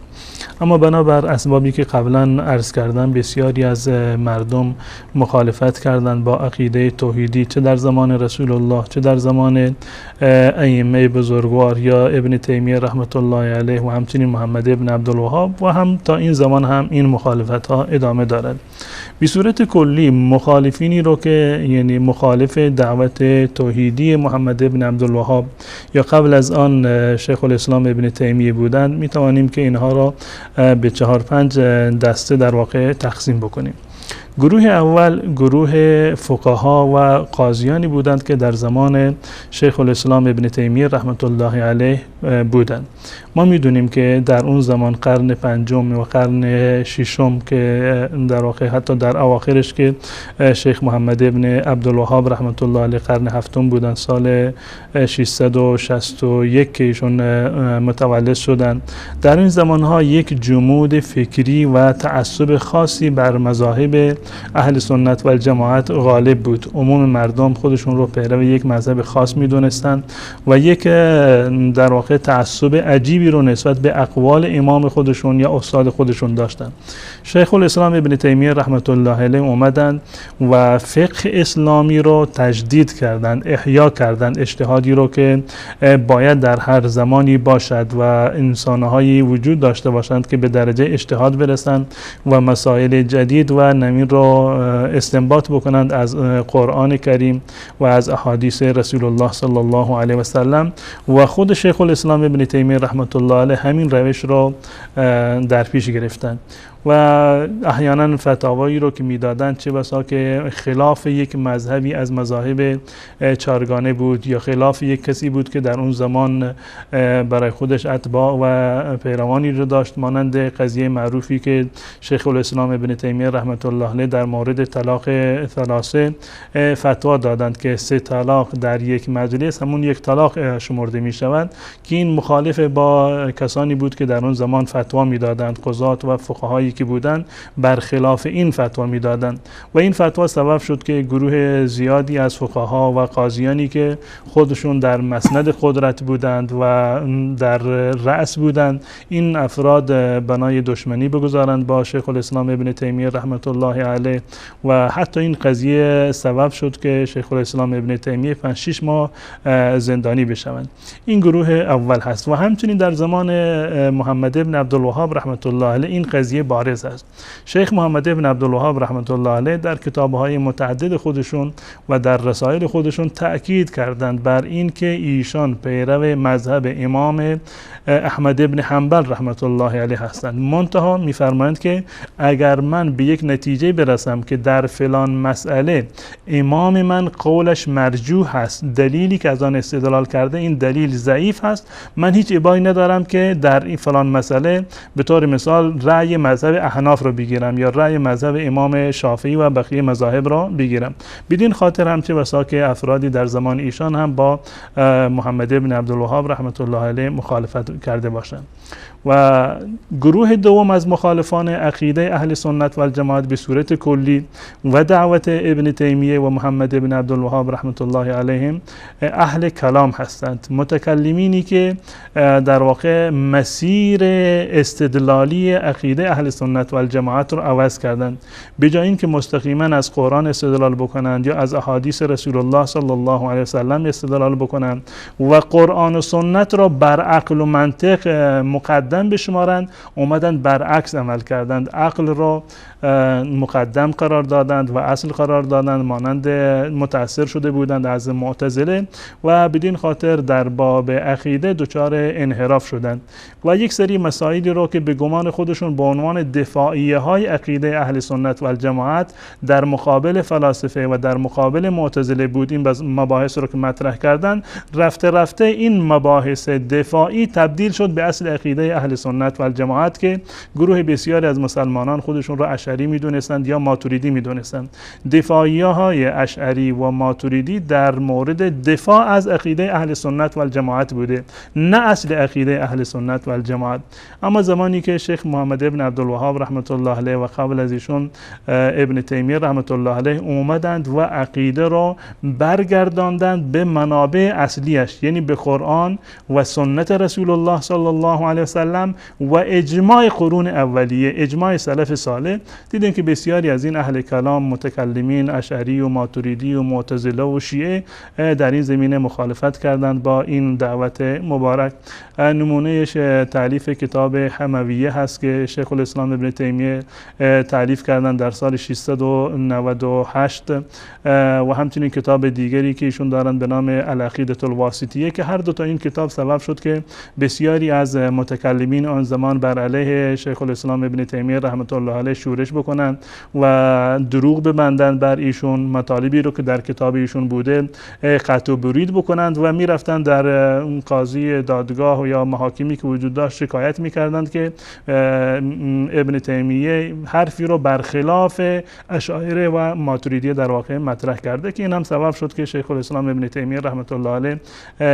اما بنابر اسبابی که قبلا عرض کردم بسیاری از مردم مخالفت کردند با عقیده توحیدی، چه در زمان رسول الله چه در زمان ائمه بزرگوار یا ابن تیمیه رحمت الله علیه و همچنین محمد ابن عبدالوهاب و هم تا این زمان هم این مخالفت ها ادامه دارد. به صورت کلی مخالفینی رو که یعنی مخالف دعوت توحیدی محمد ابن عبدالوهاب یا قبل از آن شیخ الاسلام ابن تیمیه بودند، می توانیم که اینها را به 4-5 دسته در واقع تقسیم بکنیم. گروه اول گروه فقها و قاضیانی بودند که در زمان شیخ الاسلام ابن تیمیه رحمت الله علیه بودند. ما میدونیم که در اون زمان قرن پنجم و قرن ششم که در واقع حتی در اواخرش که شیخ محمد ابن عبدالوهاب رحمت الله علیه قرن هفتم بودند، سال 661 که ایشون متولد شدند، در این زمانها یک جمود فکری و تعصب خاصی بر مذاهب اهل سنت و الجماعت غالب بود. عموم مردم خودشون رو پیرو یک مذهب خاص میدونستند و یک در واقع تعصب عجیبی رو نسبت به اقوال امام خودشون یا استاد خودشون داشتن. شیخ الاسلام ابن تیمیه رحمت الله علیه اومدند و فقه اسلامی رو تجدید کردند، احیا کردند، اجتهادی رو که باید در هر زمانی باشد و انسانهایی وجود داشته باشند که به درجه اجتهاد برسند و مسائل جدید و نوین رو استنباط بکنند از قرآن کریم و از احادیث رسول الله صلی الله علیه و سلم. و خود شیخ الاسلام ابن تیمیه رحمت الله علیه همین روش رو در پیش گرفتند و احیانا فتاوایی رو که میدادند چه بسا که خلاف یک مذهبی از مذاهب چارگانه بود یا خلاف یک کسی بود که در اون زمان برای خودش اتباع و پیروانی رو داشت، مانند قضیه معروفی که شیخ الاسلام ابن تیمیه رحمت الله علیه در مورد طلاق ثلاثه فتوا دادند که 3 طلاق در یک مجلس همون یک طلاق شمرده می شود، که این مخالف با کسانی بود که در اون زمان فتوا میدادند، قضات و فقهایی که بودند برخلاف این فتوا میدادند. و این فتوا سبب شد که گروه زیادی از فقها و قاضیانی که خودشون در مسند قدرت بودند و در رأس بودند، این افراد بنای دشمنی بگذارند با شیخ الاسلام ابن تیمیه رحمت الله علیه. و حتی این قضیه سبب شد که شیخ الاسلام ابن تیمیه 5-6 ماه زندانی بشوند. این گروه اول هست. و همچنین در زمان محمد ابن عبدالوهاب رحمت الله علیه این قضیه بارز است. شیخ محمد ابن عبدالوهاب رحمت الله علیه در کتاب‌های متعدد خودشون و در رسائل خودشون تأکید کردند بر این که ایشان پیرو مذهب امام احمد ابن حنبل رحمت الله علیه هستند. منتها می‌فرمایند که اگر من به یک نتیجه برسم که در فلان مسئله امام من قولش مرجوح هست، دلیلی که از آن استدلال کرده این دلیل ضعیف هست، من هیچ ابایی ندارم که در این فلان مسئله به طور مثال رأی مذهب احناف رو بگیرم یا رأی مذهب امام شافعی و بقیه مذاهب رو بگیرم. بدین خاطر هم چه بسا که افرادی در زمان ایشان هم با محمد ابن عبدالوهاب رحمت الله علیه مخالفت کرده باشند. و گروه دوم از مخالفان عقیده اهل سنت و الجماعت به صورت کلی و دعوت ابن تیمیه و محمد ابن عبدالوهاب رحمت الله علیهم اهل کلام هستند، متکلمینی که در واقع مسیر استدلالی عقیده اهل سنت و الجماعت رو عوض کردند. به جای اینکه مستقیما از قرآن استدلال بکنند یا از احادیث رسول الله صلی الله علیه و سلم استدلال بکنند و قرآن و سنت را بر عقل و منطق مقدم بشمارند، اومدن برعکس عمل کردند، عقل را مقدم قرار دادند و اصل قرار دادند، مانند متأثر شده بودند از معتزله و بدین خاطر در باب عقیده دچار انحراف شدند و یک سری مسائلی را که به گمان خودشون به عنوان دفاعیه های عقیده اهل سنت و الجماعت در مقابل فلاسفه و در مقابل معتزله بود، این مباحث رو که مطرح کردند، رفته رفته این مباحث دفاعی تبدیل شد به اصل عقیده اهل سنت و الجماعت که گروه بسیاری از مسلمانان خودشون را اشعری میدونستند یا ماتوریدی میدونستند. دفاعیه های اشعری و ماتوریدی در مورد دفاع از عقیده اهل سنت و الجماعت بوده، نه اصل عقیده اهل سنت و الجماعت. اما زمانی که شیخ محمد ابن عبدالوهاب رحمت الله علیه و قبل از ایشون ابن تیمیه رحمت الله علیه اومدند و عقیده را برگرداندند به منابع اصلیش، یعنی به قرآن و سنت رسول الله صلی الله علیه و سلم و اجماع قرون اولیه، اجماع سلف صالح، دیدیم که بسیاری از این اهل کلام، متکلمین، اشعری و ماتوریدی و معتزله و شیعه در این زمینه مخالفت کردند با این دعوت مبارک. نمونهش تالیف کتاب حمویه هست که شیخ الاسلام ابن تیمیه تالیف کردند در سال 698 و همچنین کتاب دیگری که ایشون دارند به نام العقیده الواسطیه که هر دو تا این کتاب سبب شد که بسیاری از متکلمین آن زمان بر علیه شیخ الاسلام ابن تیمیه رحمت الله علیه شورش بکنند و دروغ ببندند بر ایشون، مطالبی رو که در کتاب ایشون بوده قطع و برید بکنند و میرفتند در قاضی دادگاه یا محاکمی که وجود داشت شکایت میکردند که ابن تیمیه حرفی رو برخلاف اشاعره و ماتریدیه در واقع مطرح کرده که این هم سبب شد که شیخ الاسلام ابن تیمیه رحمت الله علیه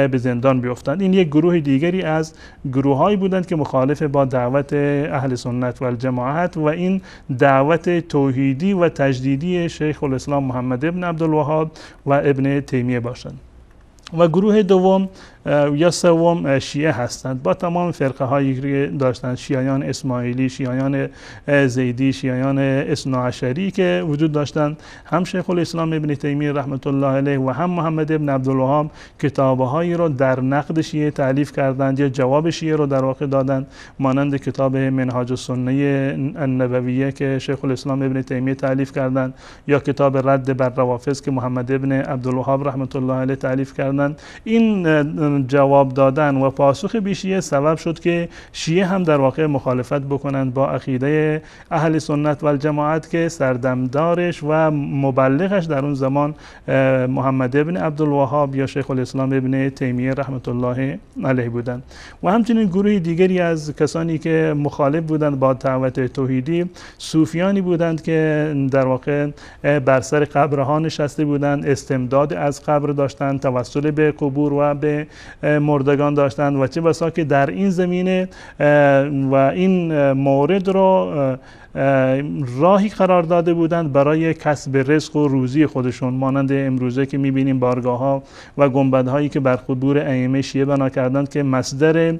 به زندان بیفتند. این یک گروه دیگری از گروه‌هایی بودند که مخالف با دعوت اهل سنت و الجماعت و این دعوت توحیدی و تجدیدی شیخ الاسلام محمد ابن عبدالوهاب و ابن تیمیه باشند. و گروه دوم یا سوم شیعه هستند با تمام فرقه هایی که داشتند، شیعیان اسماعیلی، شیعیان زیدی، شیعیان اثناعشری که وجود داشتند. هم شیخ الاسلام ابن تیمیه رحمت الله علیه و هم محمد ابن عبدالوهاب کتابهایی را در نقد شیعه تألیف کردند یا جواب شیعه را در واقع دادند، مانند کتاب منهاج السنه النبویه که شیخ الاسلام ابن تیمیه تألیف کردند یا کتاب رد بر روافض که محمد ابن عبدالوهاب رحمت الله علیه تألیف کردند. این جواب دادن و پاسخ به شیعه سبب شد که شیعه هم در واقع مخالفت بکنند با عقیده اهل سنت و الجماعت که سردمدارش و مبلغش در اون زمان محمد ابن عبدالوهاب یا شیخ الاسلام ابن تیمیه رحمت الله علیه بودند. و همچنین گروه دیگری از کسانی که مخالف بودند با دعوت توحیدی، صوفیانی بودند که در واقع بر سر قبرها نشسته بودند، استمداد از قبر داشتند، توسل به قبور و به مردگان داشتند و چه بسا که در این زمینه و این مورد را راهی قرار داده بودند برای کسب رزق و روزی خودشون، مانند امروزه که می‌بینیم بارگاه‌ها و گنبدهایی که بر قبور ائمه شیعه بنا کردند که مصدر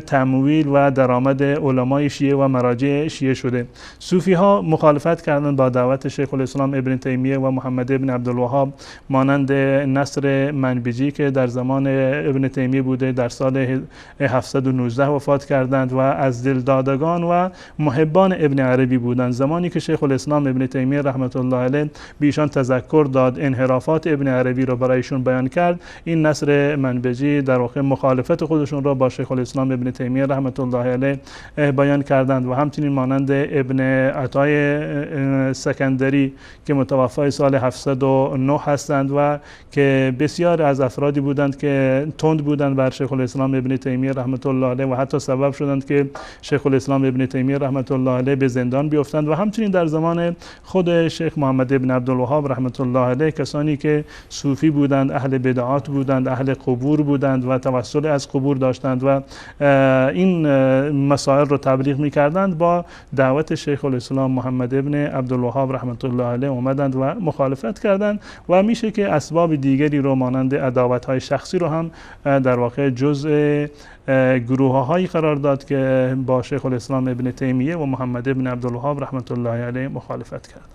تمویل و درآمد علمای شیعه و مراجع شیعه شده. صوفی‌ها مخالفت کردند با دعوت شیخ الاسلام ابن تیمیه و محمد ابن عبدالوهاب، مانند نصر منبجی که در زمان ابن تیمیه بوده، در سال 719 وفات کردند و از دلدادگان و محبان ابن عربی بودند. زمانی که شیخ الاسلام ابن تیمیه رحمت الله علیه به ایشان تذکر داد، انحرافات ابن عربی را برایشون بیان کرد، این نصر منبجی در واقع مخالفت خودشون را با شیخ الاسلام ابن تیمیه رحمت الله علیه بیان کردند. و همچنین مانند ابن عطای سکندری که متوفای سال 709 هستند و که بسیار از افرادی بودند که تند بودند بر شیخ الاسلام ابن تیمیه رحمت الله علیه و حتی سبب شدند که شیخ الاسلام ابن تیمیه رحمت الله علیه به زندان بیفتند. و همچنین در زمان خود شیخ محمد ابن عبدالوهاب رحمت الله علیه کسانی که صوفی بودند، اهل بدعات بودند، اهل قبور بودند و توسل از قبور داشتند و این مسائل رو تبلیغ می‌کردند، با دعوت شیخ الاسلام محمد ابن عبدالوهاب رحمت الله علیه اومدند و مخالفت کردند. و میشه که اسباب دیگری رو مانند عداوت‌های شخصی رو هم در واقع جزء گروه هایی قرار داد که با شیخ الاسلام ابن تیمیه و محمد ابن عبدالوهاب رحمت الله علیه مخالفت کردند.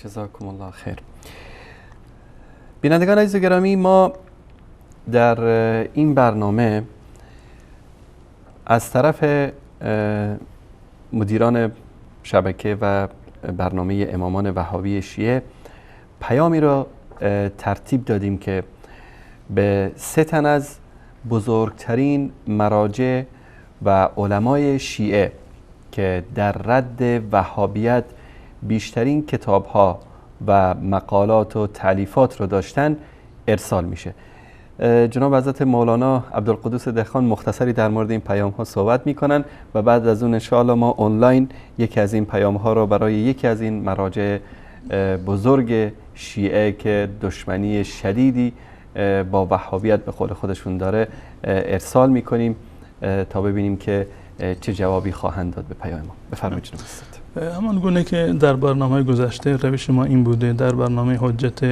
جزاکم الله خیر. بینندگان عزیز و گرامی، ما در این برنامه از طرف مدیران شبکه و برنامه امامان وهابی شیعه پیامی را ترتیب دادیم که به سه تن از بزرگترین مراجع و علمای شیعه که در رد وهابیت بیشترین کتابها و مقالات و تألیفات رو داشتن ارسال میشه. جناب حضرت مولانا عبدالقدوس دهخان مختصری در مورد این پیام ها صحبت میکنن و بعد از اون انشاءالله ما آنلاین یکی از این پیام ها رو برای یکی از این مراجع بزرگ شیعه که دشمنی شدیدی با وهابیت به قول خودشون داره ارسال میکنیم تا ببینیم که چه جوابی خواهند داد به پیام ما. بفرمایید جناب استاد. همان گونه که در برنامه گذشته روش ما این بوده، در برنامه حجت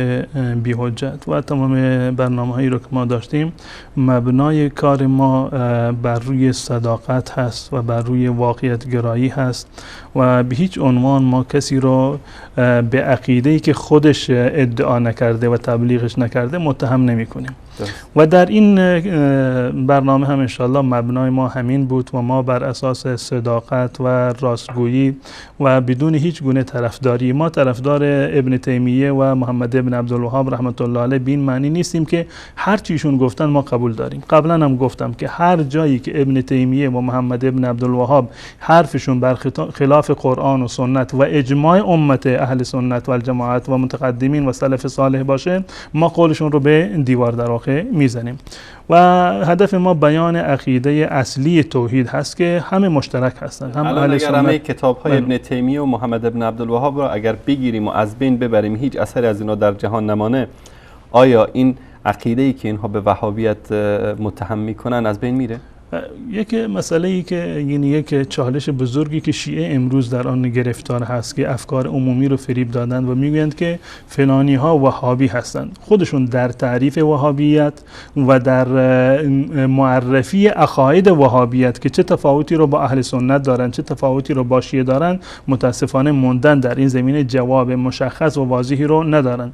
بی حجت و تمام برنامه‌هایی رو که ما داشتیم، مبنای کار ما بر روی صداقت هست و بر روی واقعیت گرایی هست و به هیچ عنوان ما کسی رو به عقیده‌ای که خودش ادعا نکرده و تبلیغش نکرده متهم نمی کنیم. و در این برنامه هم انشالله مبنای ما همین بود و ما بر اساس صداقت و راستگویی و بدون هیچ گونه طرفداری، ما طرفدار ابن تیمیه و محمد ابن عبدالوهاب رحمت الله علیه بین معنی نیستیم که هر چیشون گفتن ما قبول داریم. قبلا هم گفتم که هر جایی که ابن تیمیه و محمد ابن عبدالوهاب حرفشون بر خلاف خلاف قرآن و سنت و اجماع امت اهل سنت و الجماعت و متقدمین و سلف صالح باشه، ما قولشون رو به دیوار در واقع میزنیم. و هدف ما بیان عقیده اصلی توحید هست که همه مشترک هستند. هم الان اگر همه کتاب‌های ابن تیمیه و محمد ابن عبدالوهاب را اگر بگیریم و از بین ببریم، هیچ اثری از اینا در جهان نمانه، آیا این عقیده‌ای که اینها به وهابیت متهم میکنن از بین میره؟ یک مسئله ای که یعنی یک چالش بزرگی که شیعه امروز در آن گرفتار هست که افکار عمومی رو فریب دادند و میگویند که فلانی ها وهابی هستند، خودشون در تعریف وهابیت و در معرفی عقاید وهابیت که چه تفاوتی رو با اهل سنت دارن، چه تفاوتی رو با شیعه دارن، متاسفانه موندن در این زمینه جواب مشخص و واضحی رو ندارن،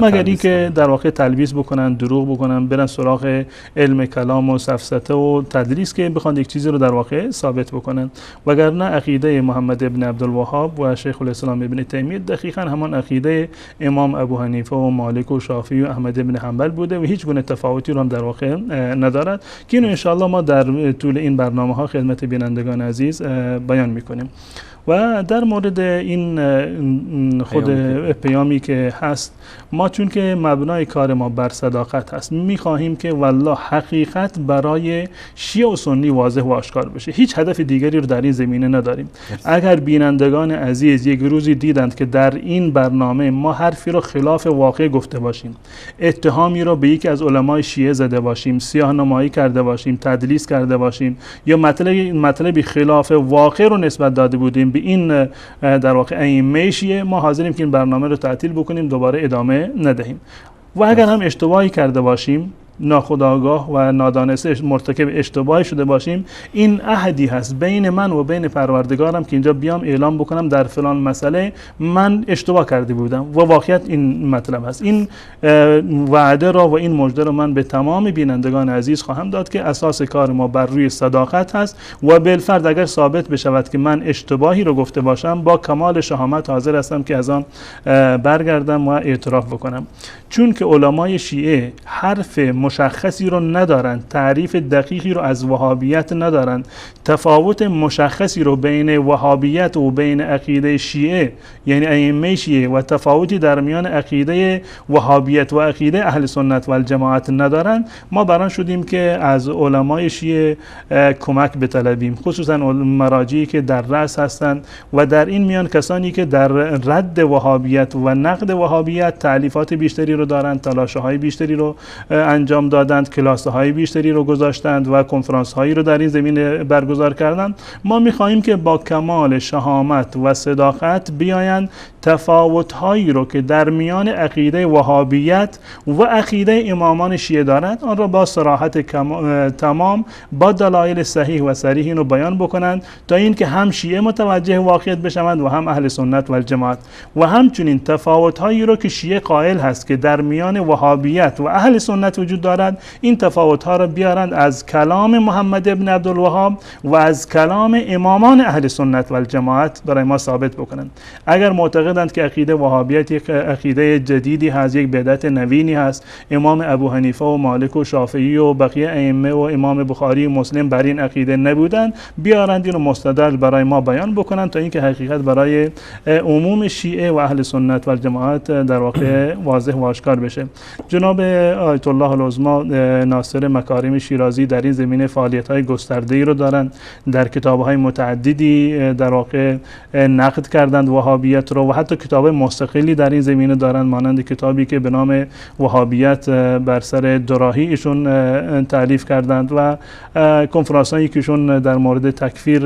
مگر اینکه در واقع تلبیس بکنن، دروغ بکنن، برن سراغ علم کلام و سفسطه و تدریس که بخوان یک چیزی رو در واقع ثابت بکنن. وگرنه عقیده محمد ابن عبدالوهاب و شیخ الاسلام ابن تیمیه دقیقاً همان عقیده امام ابو حنیفه و مالک و شافعی و احمد ابن حنبل بوده و هیچ گونه تفاوتی رو هم در واقع ندارد که اینو انشاءالله ما در طول این برنامه ها خدمت بینندگان عزیز بیان میکنیم. و در مورد این خود پیامی که هست، ما چون که مبنای کار ما بر صداقت هست، میخواهیم که والله حقیقت برای شیعه و سنی واضح و آشکار بشه. هیچ هدف دیگری رو در این زمینه نداریم. اگر بینندگان عزیز یک روزی دیدند که در این برنامه ما حرفی رو خلاف واقع گفته باشیم، اتهامی رو به یکی از علمای شیعه زده باشیم، سیاه نمایی کرده باشیم، تدلیس کرده باشیم، یا مطلبی خلاف واقع رو نسبت داده بودیم به این در واقع ائمه شیعه، ما حاضریم که این برنامه رو تعطیل بکنیم، دوباره ادامه ندهیم. و اگر هم اشتباهی کرده باشیم، ناخودآگاه و نادانسته مرتکب اشتباهی شده باشیم، این عهدی هست بین من و بین پروردگارم که اینجا بیام اعلام بکنم در فلان مسئله من اشتباه کرده بودم و واقعیت این مطلب هست. این وعده را و این مژده را من به تمام بینندگان عزیز خواهم داد که اساس کار ما بر روی صداقت هست و بالفرض اگر ثابت بشود که من اشتباهی رو گفته باشم، با کمال شهامت حاضر هستم که از آن برگردم و اعتراف بکنم. چون که علمای شیعه حرف مشخصی رو ندارند، تعریف دقیقی رو از وهابیت ندارند، تفاوت مشخصی رو بین وهابیت و بین عقیده شیعه یعنی ائمه شیعه و تفاوتی در میان عقیده وهابیت و عقیده اهل سنت و الجماعت ندارند، ما بران شدیم که از علمای شیعه کمک بطلبیم، خصوصا مراجعی که در رأس هستند و در این میان کسانی که در رد وهابیت و نقد وهابیت تألیفات بیشتری رو دارند، تلاش‌های بیشتری رو انجام دادند، کلاس‌های بیشتری رو گذاشتند و کنفرانس‌هایی رو در این زمینه برگزار کردند. ما می‌خواهیم که با کمال شهامت و صداقت بیایند تفاوت‌هایی رو که در میان عقیده وهابیت و عقیده امامان شیعه دارند آن را با صراحت تمام با دلایل صحیح و صریح اینو بیان بکنند تا اینکه هم شیعه متوجه واقعیت بشوند و هم اهل سنت و الجماعت. و همچنین تفاوت‌هایی رو که شیعه قائل هست که در میان وهابیت و اهل سنت وجود دارد، این تفاوت‌ها را بیارند از کلام محمد ابن عبدالوهاب و از کلام امامان اهل سنت و الجماعت برای ما ثابت بکنند. اگر معتقدند که عقیده وهابیت یک عقیده جدیدی هست، یک بدعت نوینی هست، امام ابو حنیفه و مالک و شافعی و بقیه ائمه و امام بخاری و مسلم بر این عقیده نبودند، بیارند اینو مستدل برای ما بیان بکنند تا اینکه حقیقت برای عموم شیعه و اهل سنت و الجماعت در واقع واضح و آشکار بشه. جناب آیت الله العظما ناصر مکارم شیرازی در این زمینه فعالیت‌های گسترده‌ای رو دارند، در کتاب‌های متعددی در واقع نقد کردند وهابیت رو و حتی کتاب مستقلی در این زمینه دارند، مانند کتابی که به نام وهابیت بر سر دوراهی ایشون تألیف کردند و کنفرانس‌هایی که ایشون در مورد تکفیر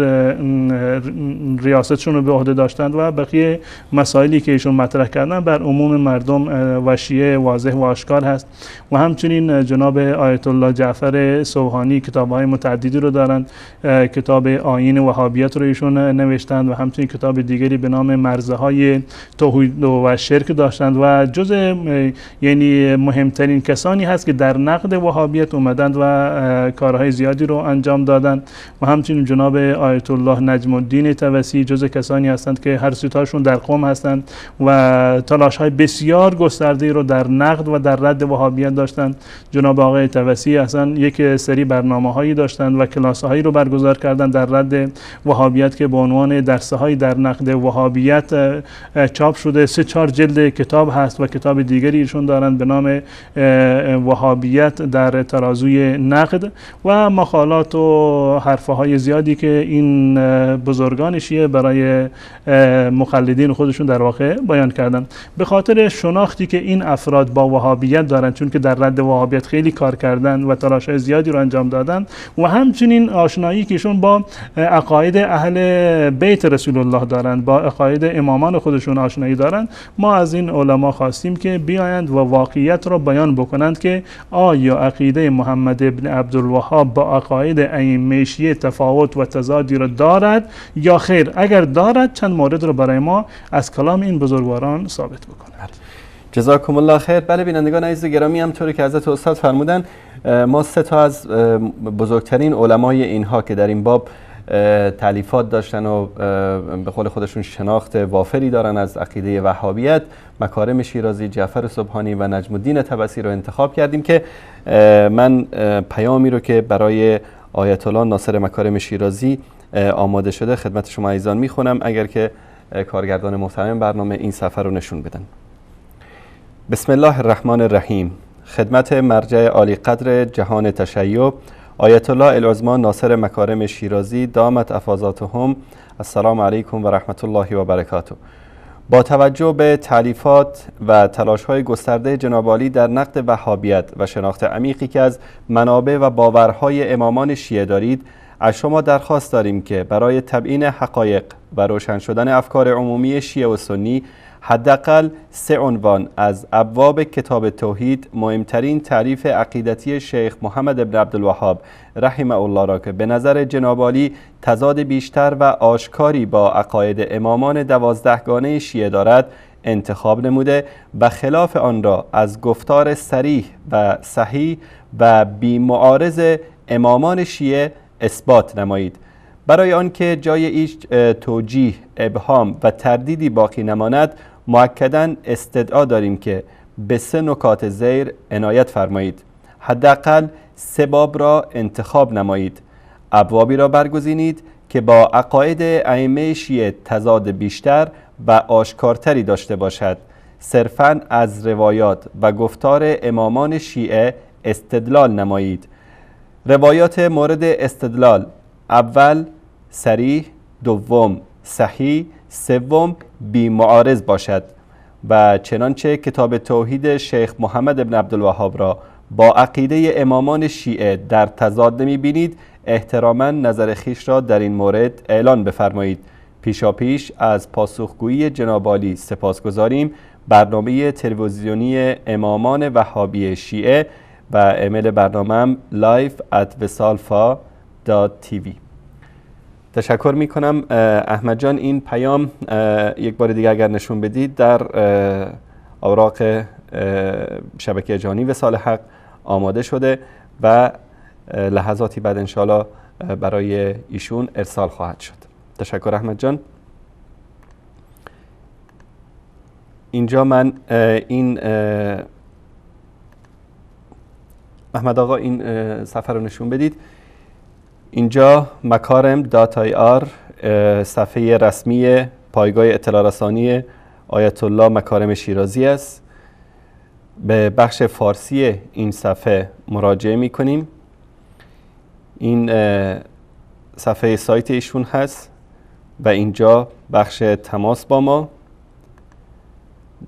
ریاستشون رو به عهده داشتند و بقیه مسائلی که ایشون مطرح کردند بر عموم مردم و شیعه واضح و آشکار هست. و همچنین جناب آیت الله جعفر سبحانی کتاب‌های متعددی رو دارند، کتاب آیین وهابیت رو ایشون نوشتند و همچنین کتاب دیگری به نام مرزهای توحید و شرک داشتند و جز یعنی مهمترین کسانی هست که در نقد وهابیت اومدند و کارهای زیادی رو انجام دادند. و همچنین جناب آیت الله نجم الدین توسی جز کسانی هستند که هر سه تاشون در قم هستند و تلاش‌های بسیار گسترده‌ای رو در نقد و در رد وهابیت داشتند. جناب آقای طبسی اصلا یک سری برنامه‌هایی داشتند و کلاس‌هایی رو برگزار کردن در رد وهابیت که به عنوان درس‌های در نقد وهابیت چاپ شده. 3-4 جلد کتاب هست و کتاب دیگری ایشون دارند به نام وهابیت در ترازوی نقد و مقالات و حرف‌های زیادی که این بزرگان شیعه برای مقلدین خودشون در واقع بیان کردن. به خاطر شناختی که این افراد با وهابیت دارند، چون که در رد وهابیت خیلی کار کردن و تلاش‌های زیادی رو انجام دادن و همچنین آشنایی که ایشون با عقاید اهل بیت رسول الله دارند، با عقاید امامان خودشون آشنایی دارند، ما از این علما خواستیم که بیایند و واقعیت رو بیان بکنند که آیا عقیده محمد ابن عبدالوهاب با عقاید ائمه شیعه تفاوت و تضادی رو دارد یا خیر. اگر دارد چند مورد رو برای ما از کلام این بزرگواران ثابت بکنند. جزاکم الله خیر. بله بینندگان عزیز گرامی، همطوری که حضرت استاد فرمودن ما 3 تا از بزرگترین علمای اینها که در این باب تالیفات داشتن و به قول خودشون شناخت وافری دارن از عقیده وهابیت، مکارم شیرازی، جعفر سبحانی و نجم الدین طبسی رو انتخاب کردیم که من پیامی رو که برای آیت الله ناصر مکارم شیرازی آماده شده خدمت شما عزیزان میخونم، اگر که کارگردان محترم برنامه این سفر رو نشون بدن. بسم الله الرحمن الرحیم. خدمت مرجع عالی قدر جهان تشیع آیت الله العظما ناصر مکارم شیرازی دامت افاضاتهم، السلام علیکم و رحمت الله و برکاته. با توجه به تالیفات و تلاش‌های گسترده جناب عالی در نقد وهابیت و شناخت عمیقی که از منابع و باورهای امامان شیعه دارید، از شما درخواست داریم که برای تبیین حقایق و روشن شدن افکار عمومی شیعه و سنی حداقل 3 عنوان از ابواب کتاب توحید، مهمترین تعریف عقیدتی شیخ محمد ابن عبدالوهاب رحمه الله را که به نظر جناب عالی تضاد بیشتر و آشکاری با عقاید امامان 12 گانه شیعه دارد انتخاب نموده و خلاف آن را از گفتار صریح و صحیح و بی‌معارض امامان شیعه اثبات نمایید. برای آنکه جای هیچ توجیه، ابهام و تردیدی باقی نماند، مؤکداً استدعا داریم که به 3 نکات زیر عنایت فرمایید. حداقل 3 باب را انتخاب نمایید. ابوابی را برگزینید که با عقاید ائمه شیعه تضاد بیشتر و آشکارتری داشته باشد. صرفاً از روایات و گفتار امامان شیعه استدلال نمایید. روایات مورد استدلال: اول صریح، دوم صحیح، سوم بی معارض باشد. و چنانچه کتاب توحید شیخ محمد ابن عبدالوهاب را با عقیده امامان شیعه در تضاد نمی بینید، احتراما نظر خویش را در این مورد اعلان بفرمایید. پیشاپیش از پاسخگویی جناب عالی سپاسگزاریم. برنامه تلویزیونی امامان وهابی شیعه و ایمیل برنامه‌ام live@vesalfa.tv. تشکر میکنم احمد جان. این پیام یک بار دیگه اگر نشون بدید در اوراق شبکه جهانی وصال حق آماده شده و لحظاتی بعد انشالله برای ایشون ارسال خواهد شد. تشکر احمد جان. اینجا من این احمد آقا این صفحه رو نشون بدید. اینجا makarem.ir صفحه رسمی پایگاه اطلاع رسانی آیت الله مکارم شیرازی است. به بخش فارسی این صفحه مراجعه می کنیم. این صفحه سایت ایشون هست و اینجا بخش تماس با ما.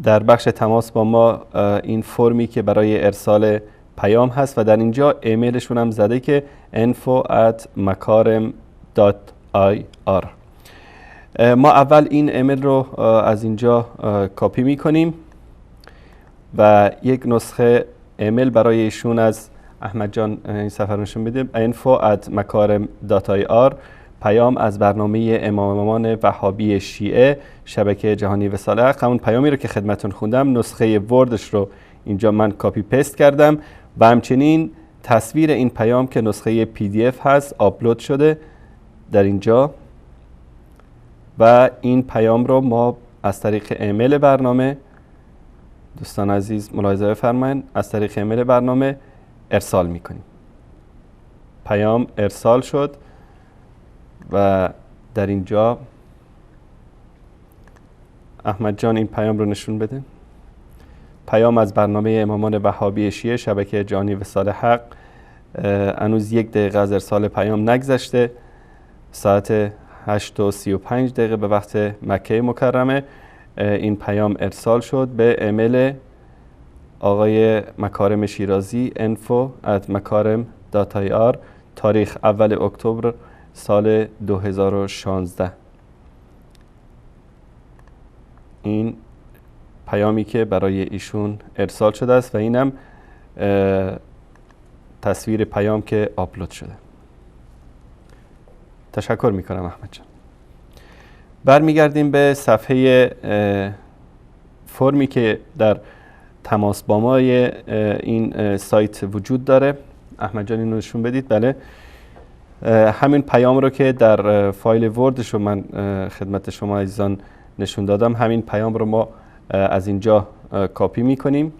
در بخش تماس با ما این فرمی که برای ارسال پیام هست و در اینجا ایمیلشون هم زده که info@makarem.ir. ما اول این ایمیل رو از اینجا کپی میکنیم و یک نسخه ایمیل برای ایشون از احمد جان این سفر نشون بده، info@makarem.ir، پیام از برنامه امامان وهابی شیعه شبکه جهانی وصال حق. همون پیامی رو که خدمتون خوندم نسخه Word ش رو اینجا من copy paste کردم و همچنین تصویر این پیام که نسخه PDF هست آپلود شده در اینجا و این پیام رو ما از طریق ایمیل برنامه، دوستان عزیز ملاحظه بفرمایید، از طریق ایمیل برنامه ارسال میکنیم. پیام ارسال شد و در اینجا احمد جان این پیام رو نشون بده. پیام از برنامه امامان وهابی شیعه شبکه جهانی وصال حق. هنوز 1 دقیقه از ارسال پیام نگذشته. ساعت 8:35 به وقت مکه مکرمه این پیام ارسال شد به ایمیل آقای مکارم شیرازی info@makarem.ir، تاریخ 1 اکتبر سال 2016. این پیامی که برای ایشون ارسال شده است و اینم تصویر پیام که آپلود شده. تشکر میکنم احمد جان. برمیگردیم به صفحه فرمی که در تماس با مای این سایت وجود داره. احمد جان اینو نشون بدید. بله، همین پیام رو که در فایل وردش رو من خدمت شما عزیزان نشون دادم، همین پیام رو ما از اینجا کاپی میکنیم.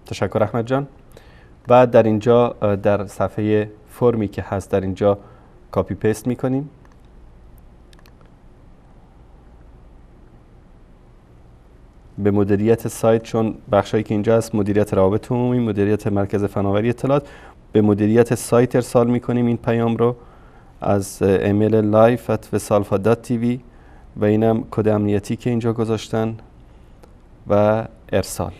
تشکر احمد جان. بعد در اینجا در صفحه فرمی که هست در اینجا copy paste میکنیم. به مدیریت سایت، چون بخشایی که اینجا هست مدیریت روابط عمومی، مدیریت مرکز فناوری اطلاعات، به مدیریت سایت ارسال میکنیم این پیام رو از ایمیل live@vesalfa.tv و اینم کد امنیتی که اینجا گذاشتن و ارسال.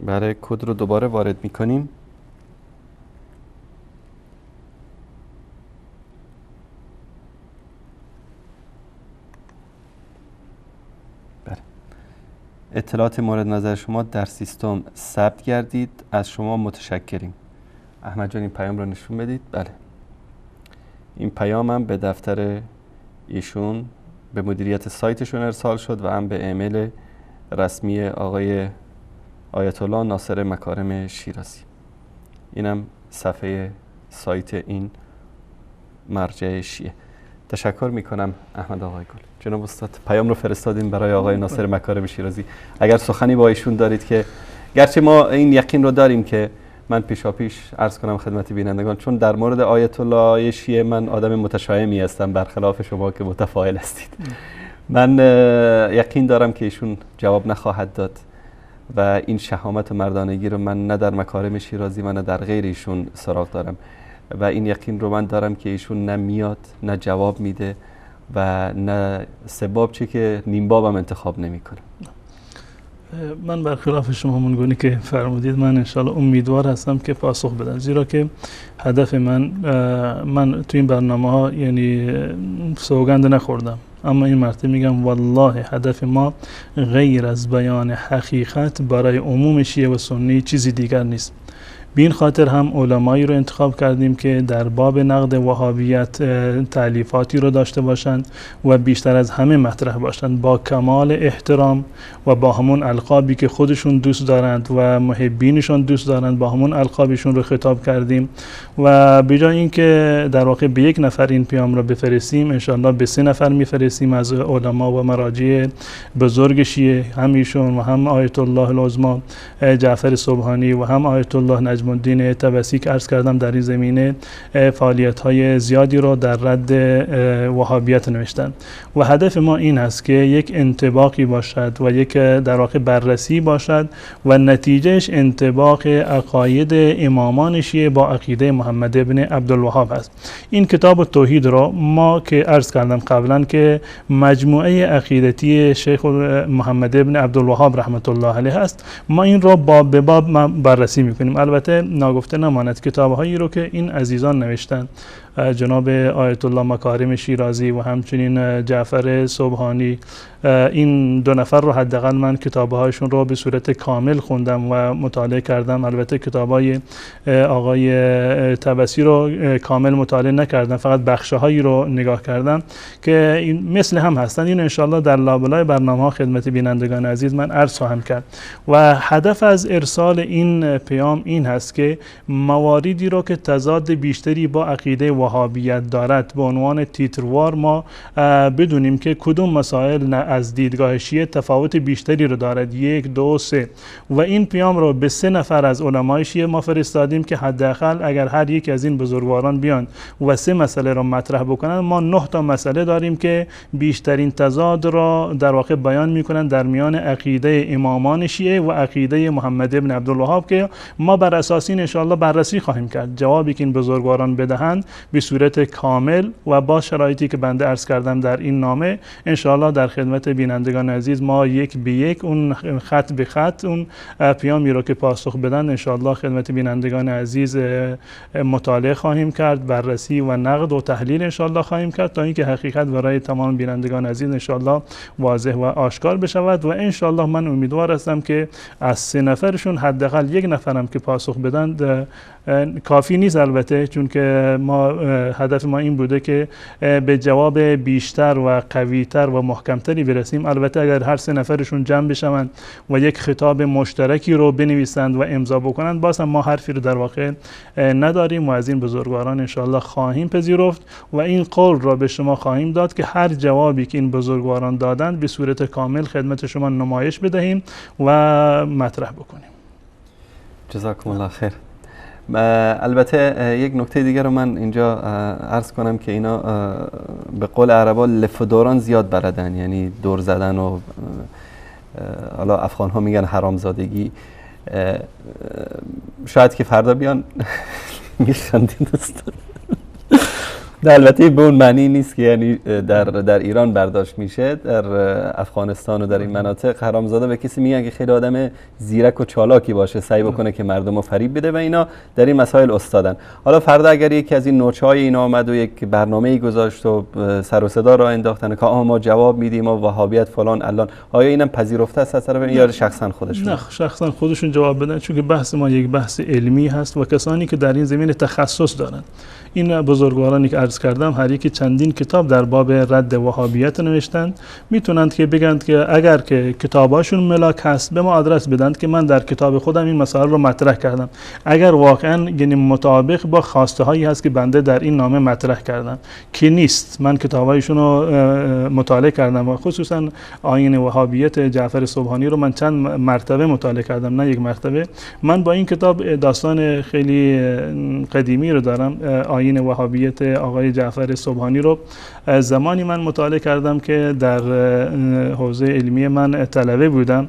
برای کد رو دوباره وارد میکنیم. بله. اطلاعات مورد نظر شما در سیستم ثبت گردید. از شما متشکریم. احمد جان این پیام رو نشون بدید. بله، این پیام هم به دفتر ایشون، به مدیریت سایتشون ارسال شد و هم به ایمیل رسمی آقای آیت الله ناصر مکارم شیرازی. اینم صفحه سایت این مرجع شیعه. تشکر میکنم احمد آقای گل. جناب استاد پیام رو فرستادیم برای آقای ناصر مکارم شیرازی. اگر سخنی با ایشون دارید که گرچه ما این یقین رو داریم که من پیشاپیش عرض کنم خدمت بینندگان، چون در مورد آیت الله شیعه من آدم متشایمی هستم برخلاف شما که متفائل هستید. من یقین دارم که ایشون جواب نخواهد داد و این شهامت و مردانگی رو من نه در مکارم شیرازی و نه در غیر ایشون سراغ دارم و این یقین رو من دارم که ایشون نه میاد نه جواب میده و نه سباب چه که نیم بابم انتخاب نمیکنه. من برخلاف شما همونگونه که فرمودید، من انشالله امیدوار هستم که پاسخ بدن، زیرا که هدف من تو این برنامه ها یعنی سوگند نخوردم، اما این مرتبه میگم والله هدف ما غیر از بیان حقیقت برای عموم شیعه و سنی چیزی دیگر نیست. به این خاطر هم علمایی رو انتخاب کردیم که در باب نقد وهابیت تألیفاتی رو داشته باشند و بیشتر از همه مطرح باشند، با کمال احترام و با همون القابی که خودشون دوست دارند و محبینشون دوست دارند، با همون القابشون رو خطاب کردیم و به جای اینکه در واقع به یک نفر این پیام رو بفرستیم، انشاءالله به 3 نفر میفرستیم از علما و مراجع بزرگ شیعه، هم ایشون و هم آیت الله العظما جعفر سبحانی و هم آیت الله نجم الدین طبسی که عرض کردم در این زمینه فعالیت‌های زیادی را در رد وهابیت نوشتن. و هدف ما این است که یک انطباقی باشد و یک در واقع بررسی باشد و نتیجهش انطباق عقاید امامان شیعه با عقیده محمد ابن عبدالوهاب است. این کتاب توحید را ما که عرض کردم قبلا که مجموعه عقیدتی شیخ محمد ابن عبدالوهاب رحمت الله علیه است، ما این را باب به باب بررسی می‌کنیم. البته ناگفته نماند کتاب‌هایی رو که این عزیزان نوشتن، جناب آیت الله مکارم شیرازی و همچنین جعفر سبحانی، این دو نفر رو حداقل من کتاب‌هایشون رو به صورت کامل خوندم و مطالعه کردم. البته کتاب‌های آقای طبسی رو کامل مطالعه نکردم، فقط بخش‌هایی رو نگاه کردم که این مثل هم هستند. این انشالله در لابلای برنامه‌ها خدمت بینندگان عزیز من عرض خواهم کرد. و هدف از ارسال این پیام این هست که مواردی رو که تضاد بیشتری با عقیده وهابیت دارد به عنوان تیتروار ما بدونیم که کدوم مسائل از دیدگاه شیعه تفاوت بیشتری رو دارد، 1، 2، 3. و این پیام رو به 3 نفر از علمای شیعه ما فرستادیم که حداقل اگر هر یک از این بزرگواران بیان و 3 مسئله رو مطرح بکنن، ما 9 تا مسئله داریم که بیشترین تضاد را در واقع بیان میکنن در میان عقیده امامان شیعه و عقیده محمد ابن عبدالوهاب، که ما بر اساس این انشاءالله بررسی خواهیم کرد. جوابی که این بزرگواران بدهند به صورت کامل و با شرایطی که بنده عرض کردم در این نامه، انشاءالله در خدمت بینندگان عزیز ما یک به یک، اون خط به خط، اون پیامی رو که پاسخ بدن انشاءالله خدمت بینندگان عزیز مطالعه خواهیم کرد، بررسی و نقد و تحلیل انشاءالله خواهیم کرد تا اینکه حقیقت برای تمام بینندگان عزیز انشاءالله واضح و آشکار بشود. و انشاءالله من امیدوار هستم که از 3 نفرشون حداقل 1 نفرم که پاسخ بدن کافی نیست، البته چون که ما هدف ما این بوده که به جواب بیشتر و قویتر و محکمتری برسیم. البته اگر هر 3 نفرشون جمع بشوند و یک خطاب مشترکی رو بنویسند و امضا بکنند، باز هم ما حرفی رو در واقع نداریم و از این بزرگواران انشاءالله خواهیم پذیرفت و این قول را به شما خواهیم داد که هر جوابی که این بزرگواران دادند به صورت کامل خدمت شما نمایش بدهیم و مطرح بکنیم. جزاکم الله خیر. البته یک نکته دیگر رو من اینجا عرض کنم که اینا به قول عربا لف و دوران زیاد بلدن، یعنی دور زدن و حالا افغان ها میگن حرامزادگی. شاید که فردا بیان میخندین دوستان. البته به اون معنی نیست که یعنی در ایران برداشت میشه، در افغانستان و در این مناطق حرامزاده به کسی میگن که خیلی آدم زیرک و چالاکی باشه، سعی بکنه که مردم رو فریب بده و اینا در این مسائل استادن. حالا فردا اگر یکی از این نوچهای اینا آمد و یک برنامه‌ای گذاشت و سر و صدا را انداختن که آها ما جواب میدیم و وهابیت فلان الان، آیا اینم پذیرفته است از طرف یا شخصا خودشون؟ نه، شخصا خودشون جواب بدن، چون که بحث ما یک بحث علمی هست و کسانی که در این زمینه تخصص دارند. این بزرگوارانی که عرض کردم هر یکی چندین کتاب در باب رد وهابیت نوشتند، میتونند که بگند که اگر که کتاباشون ملاک هست به ما آدرس بدند که من در کتاب خودم این مسائل رو مطرح کردم، اگر واقعا یعنی مطابق با خواسته هایی هست که بنده در این نامه مطرح کردم که نیست. من کتابایشون رو مطالعه کردم و خصوصا آیین وهابیت جعفر سبحانی رو من چند مرتبه مطالعه کردم، نه یک مرتبه. من با این کتاب داستان خیلی قدیمی رو دارم. آیین وهابیت آقای جعفر سبحانی رو زمانی من مطالعه کردم که در حوزه علمی من طلبه بودم،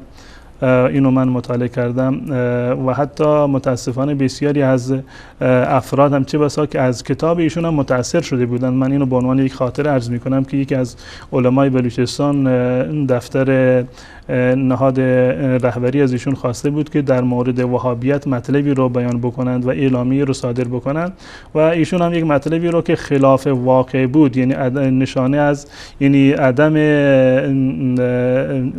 اینو من مطالعه کردم و حتی متاسفانه بسیاری از افراد هم چه بسا که از کتاب ایشون هم متاثر شده بودن. من اینو به عنوان یک خاطره عرض میکنم که یکی از علمای بلوچستان دفتر نهاد رهبری از ایشون خواسته بود که در مورد وهابیت مطلبی رو بیان بکنند و اعلامیه رو صادر بکنند و ایشون هم یک مطلبی رو که خلاف واقع بود، یعنی نشانه از یعنی عدم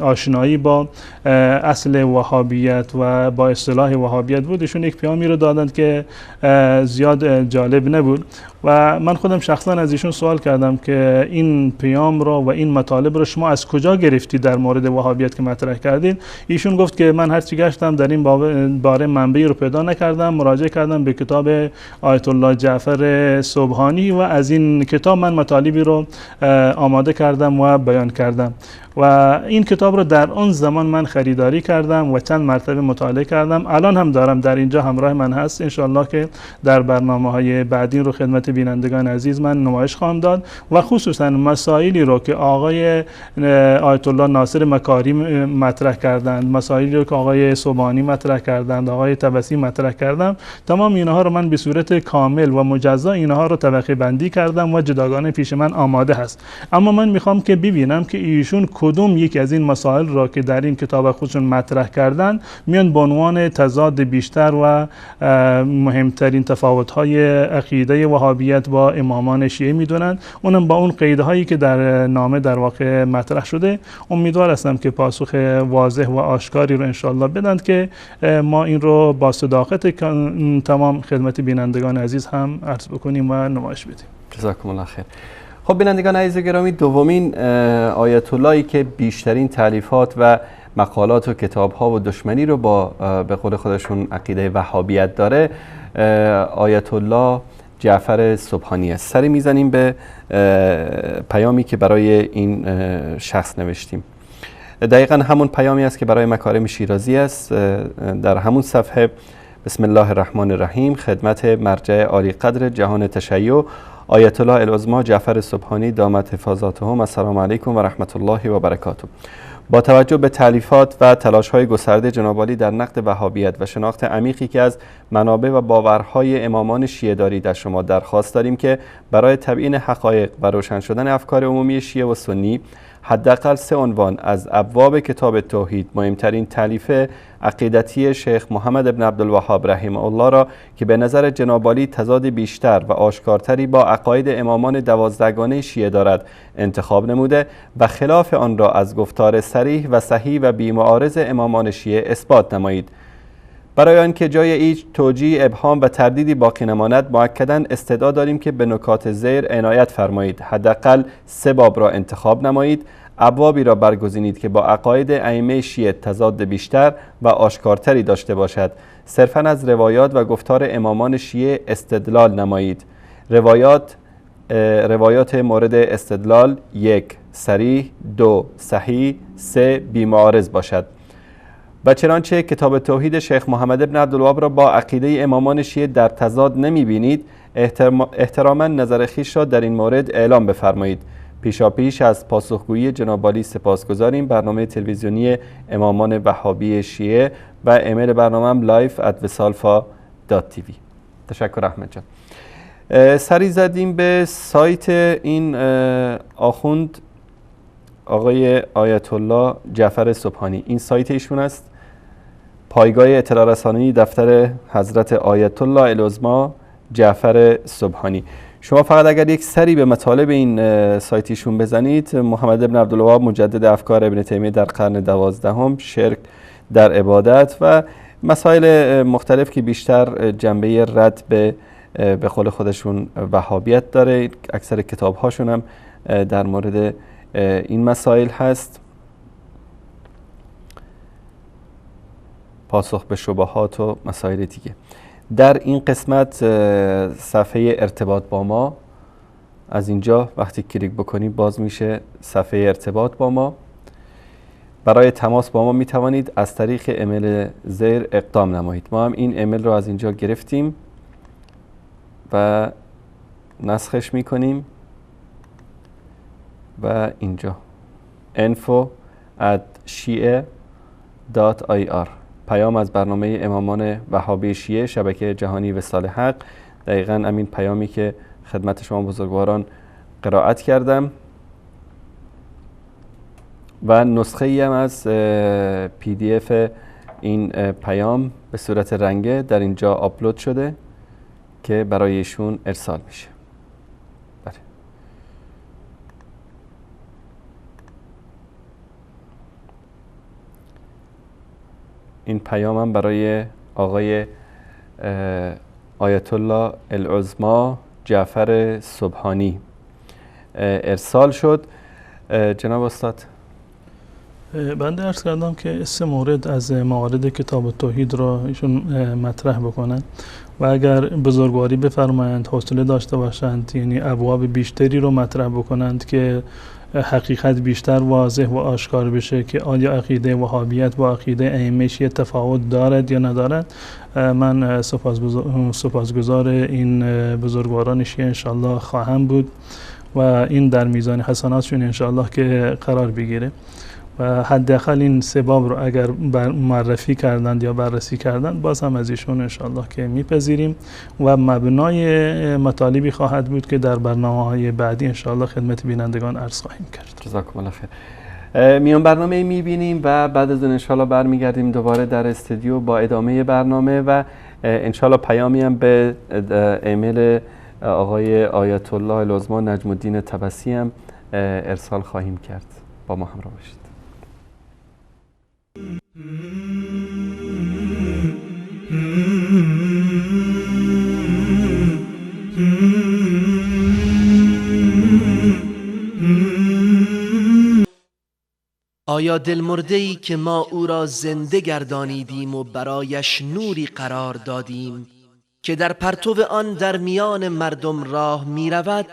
آشنایی با اصل وهابیت و با اصطلاح وهابیت بود، ایشون یک پیامی رو دادند که زیاد جالب نبود و من خودم شخصا از ایشون سوال کردم که این پیام را و این مطالب را شما از کجا گرفتید در مورد وهابیت که مطرح کردید؟ ایشون گفت که من هرچی گشتم در این باره منبعی رو پیدا نکردم، مراجعه کردم به کتاب آیت الله جعفر سبحانی و از این کتاب من مطالبی رو آماده کردم و بیان کردم و این کتاب رو در آن زمان من خریداری کردم و چند مرتبه مطالعه کردم. الان هم دارم، در اینجا همراه من هست، انشالله که در برنامه‌های بعدی رو خدمت بینندگان عزیز من نمایش خواهم داد و خصوصا مسائلی رو که آقای آیت الله ناصر مکاری مطرح کردند، مسائلی رو که آقای سبحانی مطرح کردند، آقای طبسی مطرح کردند، تمام اینها رو من به صورت کامل و مجزا اینها رو طبقه بندی کردم و جداگانه پیش من آماده هست. اما من میخوام که ببینم که ایشون کدوم یکی از این مسائل را که در این کتاب خودشون مطرح کردن میان به عنوان تضاد بیشتر و مهمترین تفاوت‌های عقیده وهابیت وهابیت با امامان شیعه میدونند، اونم با اون قیدهایی که در نامه در واقع مطرح شده. امیدوار هستم که پاسخ واضح و آشکاری رو انشالله بدند که ما این رو با صداقت تمام خدمت بینندگان عزیز هم عرض بکنیم و نمایش بدیم. جزاکم الله خیر. خب بینندگان عزیز گرامی، دومین آیت اللهی که بیشترین تالیفات و مقالات و کتاب‌ها و دشمنی رو با به قول خودشون عقیده وهابیت داره، آیت الله جعفر سبحانی است. سری میزنیم به پیامی که برای این شخص نوشتیم. دقیقا همون پیامی است که برای مکارم شیرازی است. در همون صفحه بسم الله الرحمن الرحیم، خدمت مرجع عالی قدر جهان تشیع آیت الله العظما جعفر سبحانی دامت حفاظاتهم، السلام علیکم و رحمت الله و برکاته. با توجه به تالیفات و تلاش‌های گسترده جناب عالی در نقد وهابیت و شناخت عمیقی که از منابع و باورهای امامان شیعه دارید، در شما درخواست داریم که برای تبیین حقایق و روشن شدن افکار عمومی شیعه و سنی حداقل 3 عنوان از ابواب کتاب توحید، مهمترین تالیف عقیدتی شیخ محمد ابن عبدالوهاب رحمه الله را که به نظر جناب عالی تضاد بیشتر و آشکارتری با عقاید امامان 12گانه شیعه دارد انتخاب نموده و خلاف آن را از گفتار صریح و صحیح و بی‌معارض امامان شیعه اثبات نمایید. برای آنکه جای هیچ توجیه، ابهام و تردیدی باقی نماند، مؤکداً استدعا داریم که به نکات زیر عنایت فرمایید. حداقل 3 باب را انتخاب نمایید، ابوابی را برگزینید که با عقاید ائمه شیعه تضاد بیشتر و آشکارتری داشته باشد. صرفاً از روایات و گفتار امامان شیعه استدلال نمایید. روایات مورد استدلال 1 صریح، 2 صحیح، 3 بی‌معارض باشد. و چنانچه کتاب توحید شیخ محمد ابن عبدالوهاب را با عقیده امامان شیعه در تضاد نمی‌بینید، احتراما نظر خویش را در این مورد اعلام بفرمایید. پیشاپیش از پاسخگویی جناب عالی سپاسگزاریم. برنامه تلویزیونی امامان وهابی شیعه و ایمیل برنامه هم live@vesalfa.tv. تشکر احمد جان. سری زدیم به سایت این آخوند آقای آیت الله جعفر سبحانی. این سایت ایشون است، پایگاه اطلاع رسانی دفتر حضرت آیت الله العظما جعفر سبحانی. شما فقط اگر یک سری به مطالب این سایتیشون بزنید، محمد ابن عبدالوهاب مجدد افکار ابن تیمیه در قرن 12، شرک در عبادت و مسائل مختلف که بیشتر جنبه رد به قول خودشون وهابیت داره. اکثر کتاب هاشون هم در مورد این مسائل هست، پاسخ به شبهات و مسائل دیگه. در این قسمت صفحه ارتباط با ما، از اینجا وقتی کلیک بکنید باز میشه صفحه ارتباط با ما. برای تماس با ما می توانید از طریق ایمیل زیر اقدام نمایید. ما هم این ایمیل رو از اینجا گرفتیم و نسخش میکنیم و اینجا info@shia.ir، پیام از برنامه امامان وهابی شیعه شبکه جهانی وصال حق. دقیقاً همین پیامی که خدمت شما بزرگواران قرائت کردم و نسخه ای هم از PDF این پیام به صورت رنگه در اینجا آپلود شده که برای ایشون ارسال میشه. بله. این پیام هم برای آقای آیت الله العظما جعفر سبحانی ارسال شد. جناب استاد، بنده عرض کردم که 3 مورد از موارد کتاب توحید را ایشون مطرح بکنند و اگر بزرگواری بفرمایند، حوصله داشته باشند، یعنی ابواب بیشتری رو مطرح بکنند که حقیقت بیشتر واضح و آشکار بشه که آیا عقیده وهابیت با عقیده ائمه شیعه تفاوت دارد یا ندارد، من سپاسگزار این بزرگواران شیعه انشالله خواهم بود و این در میزان حسناتشون انشالله که قرار بگیره. و حداقل این 3 باب رو اگر معرفی کردند یا بررسی کردند، باز هم از ایشون انشالله که میپذیریم و مبنای مطالبی خواهد بود که در برنامه‌های بعدی انشالله خدمت بینندگان عرض خواهیم کرد. جزاکم الله خیر. میان برنامه میبینیم و بعد از اون انشالله برمیگردیم دوباره در استودیو با ادامه برنامه و انشالله پیامی هم به ایمیل آقای آیت الله العظما نجم الدین طبسی هم ارسال خواهیم کرد. با ما همراه باشید. آیا دلمرده‌ای که ما او را زنده گردانیدیم و برایش نوری قرار دادیم که در پرتو آن در میان مردم راه می رود،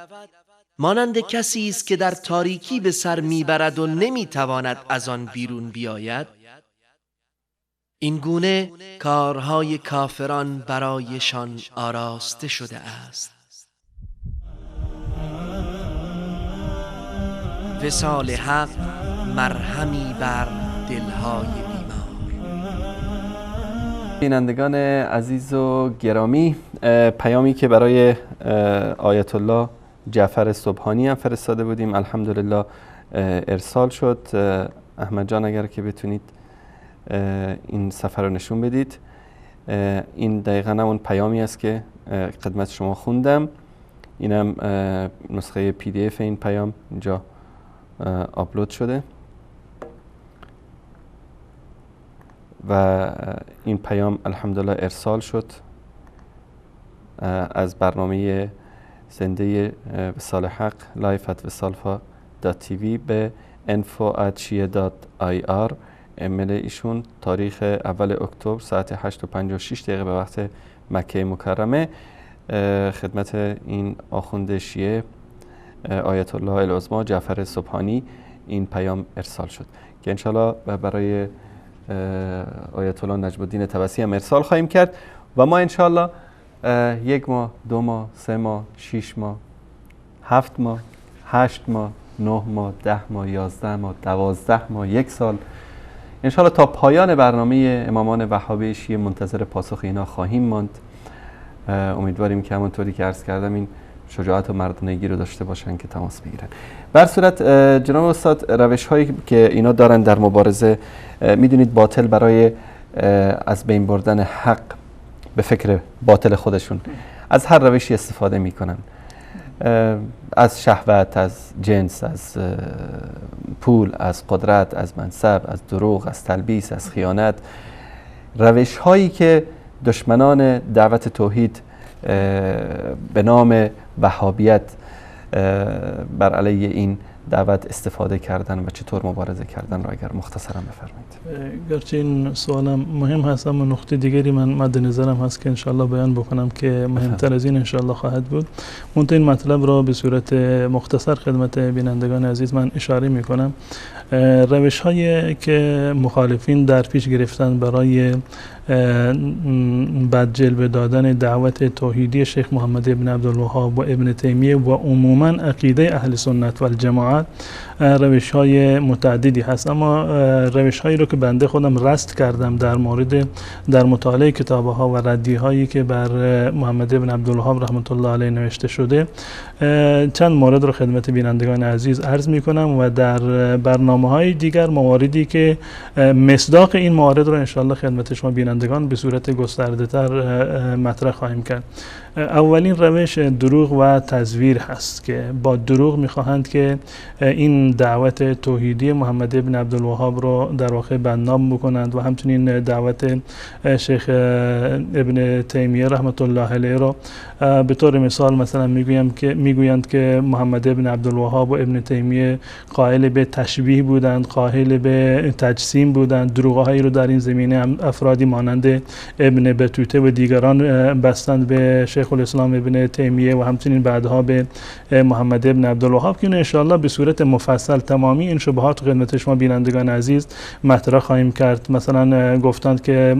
مانند کسی است که در تاریکی به سر می برد و نمی تواند از آن بیرون بیاید؟ این گونه کارهای کافران برایشان آراسته شده است. وصال حق مرهمی بر دلهای بیمار. بینندگان عزیز و گرامی، پیامی که برای آیت الله جعفر سبحانی هم فرستاده بودیم الحمدلله ارسال شد. احمد جان اگر که بتونید این سفر رو نشون بدید، این دقیقا همون پیامی است که خدمت شما خوندم. اینم نسخه PDF این پیام اینجا آپلود شده و این پیام الحمدلله ارسال شد از برنامه زنده وصال حق live@wesalfa.tv به info@shia.ir ایمیل ایشون، تاریخ اول اکتبر ساعت 8:56 به وقت مکه مکرمه خدمت این آخوند شیعه آیت الله العظما جعفر سبحانی این پیام ارسال شد که انشالله برای آیت الله نجم الدین طبسی هم ارسال خواهیم کرد. و ما انشالله 1 ماه، 2 ماه، 3 ماه، 6 ماه، 7 ماه، 8 ماه، 9 ماه، 10 ماه، 11 ماه، 12 ماه، 1 سال انشالله تا پایان برنامه امامان وهابی شیعه منتظر پاسخ اینا خواهیم ماند. امیدواریم که همونطوری که عرض کردم این شجاعت و مردانگی رو داشته باشن که تماس بگیرن. بر صورت جناب استاد، روش هایی که اینا دارن در مبارزه، میدونید باطل برای از بین بردن حق به فکر باطل خودشون از هر روشی استفاده میکنن، از شهوت، از جنس، از پول، از قدرت، از منصب، از دروغ، از تلبیس، از خیانت. روش هایی که دشمنان دعوت توحید به نام وهابیت بر علیه این دعوت استفاده کردن و چطور مبارزه کردن را اگر مختصرا بفرمایید. گرچه این سوالم مهم هست، اما نقطه دیگری من مد نظرم هست که انشالله بیان بکنم که مهمتر از این انشالله خواهد بود. منتها این مطلب را به صورت مختصر خدمت بینندگان عزیز من اشاره میکنم. روش هایی که مخالفین در پیش گرفتن برای بد جلوه دادن دعوت توحیدی شیخ محمد ابن عبدالوهاب و ابن تیمیه و عموما عقیده اهل سنت و الجماعت روش های متعددی هست، اما روش هایی رو که بنده خودم رصد کردم در مورد در مطالعه کتاب ها و ردی هایی که بر محمد ابن عبدالوهاب رحمت الله علیه نوشته شده، چند مورد رو خدمت بینندگان عزیز عرض می کنم و در برنامه های دیگر مواردی که مصداق این موارد رو انشاءالله خدمت شما بینندگان به صورت گسترده تر مطرح خواهیم کرد. اولین روش دروغ و تزویر هست که با دروغ میخواهند که این دعوت توحیدی محمد ابن عبدالوهاب رو در واقع بدنام بکنند و همچنین دعوت شیخ ابن تیمیه رحمت الله علیه رو. به طور مثال مثلا میگویند که محمد ابن عبدالوهاب و ابن تیمیه قائل به تشبیه بودند، قائل به تجسیم بودند. دروغهایی رو در این زمینه افرادی مانند ابن بطوطه و دیگران بستند به شیخ الاسلام ابن تیمیه و همچنین بعدها به محمد ابن عبدالوهاب که انشاءالله به صورت مفصل تمامی این شبهات خدمت شما بینندگان عزیز مطرح خواهیم کرد. مثلا گفتند که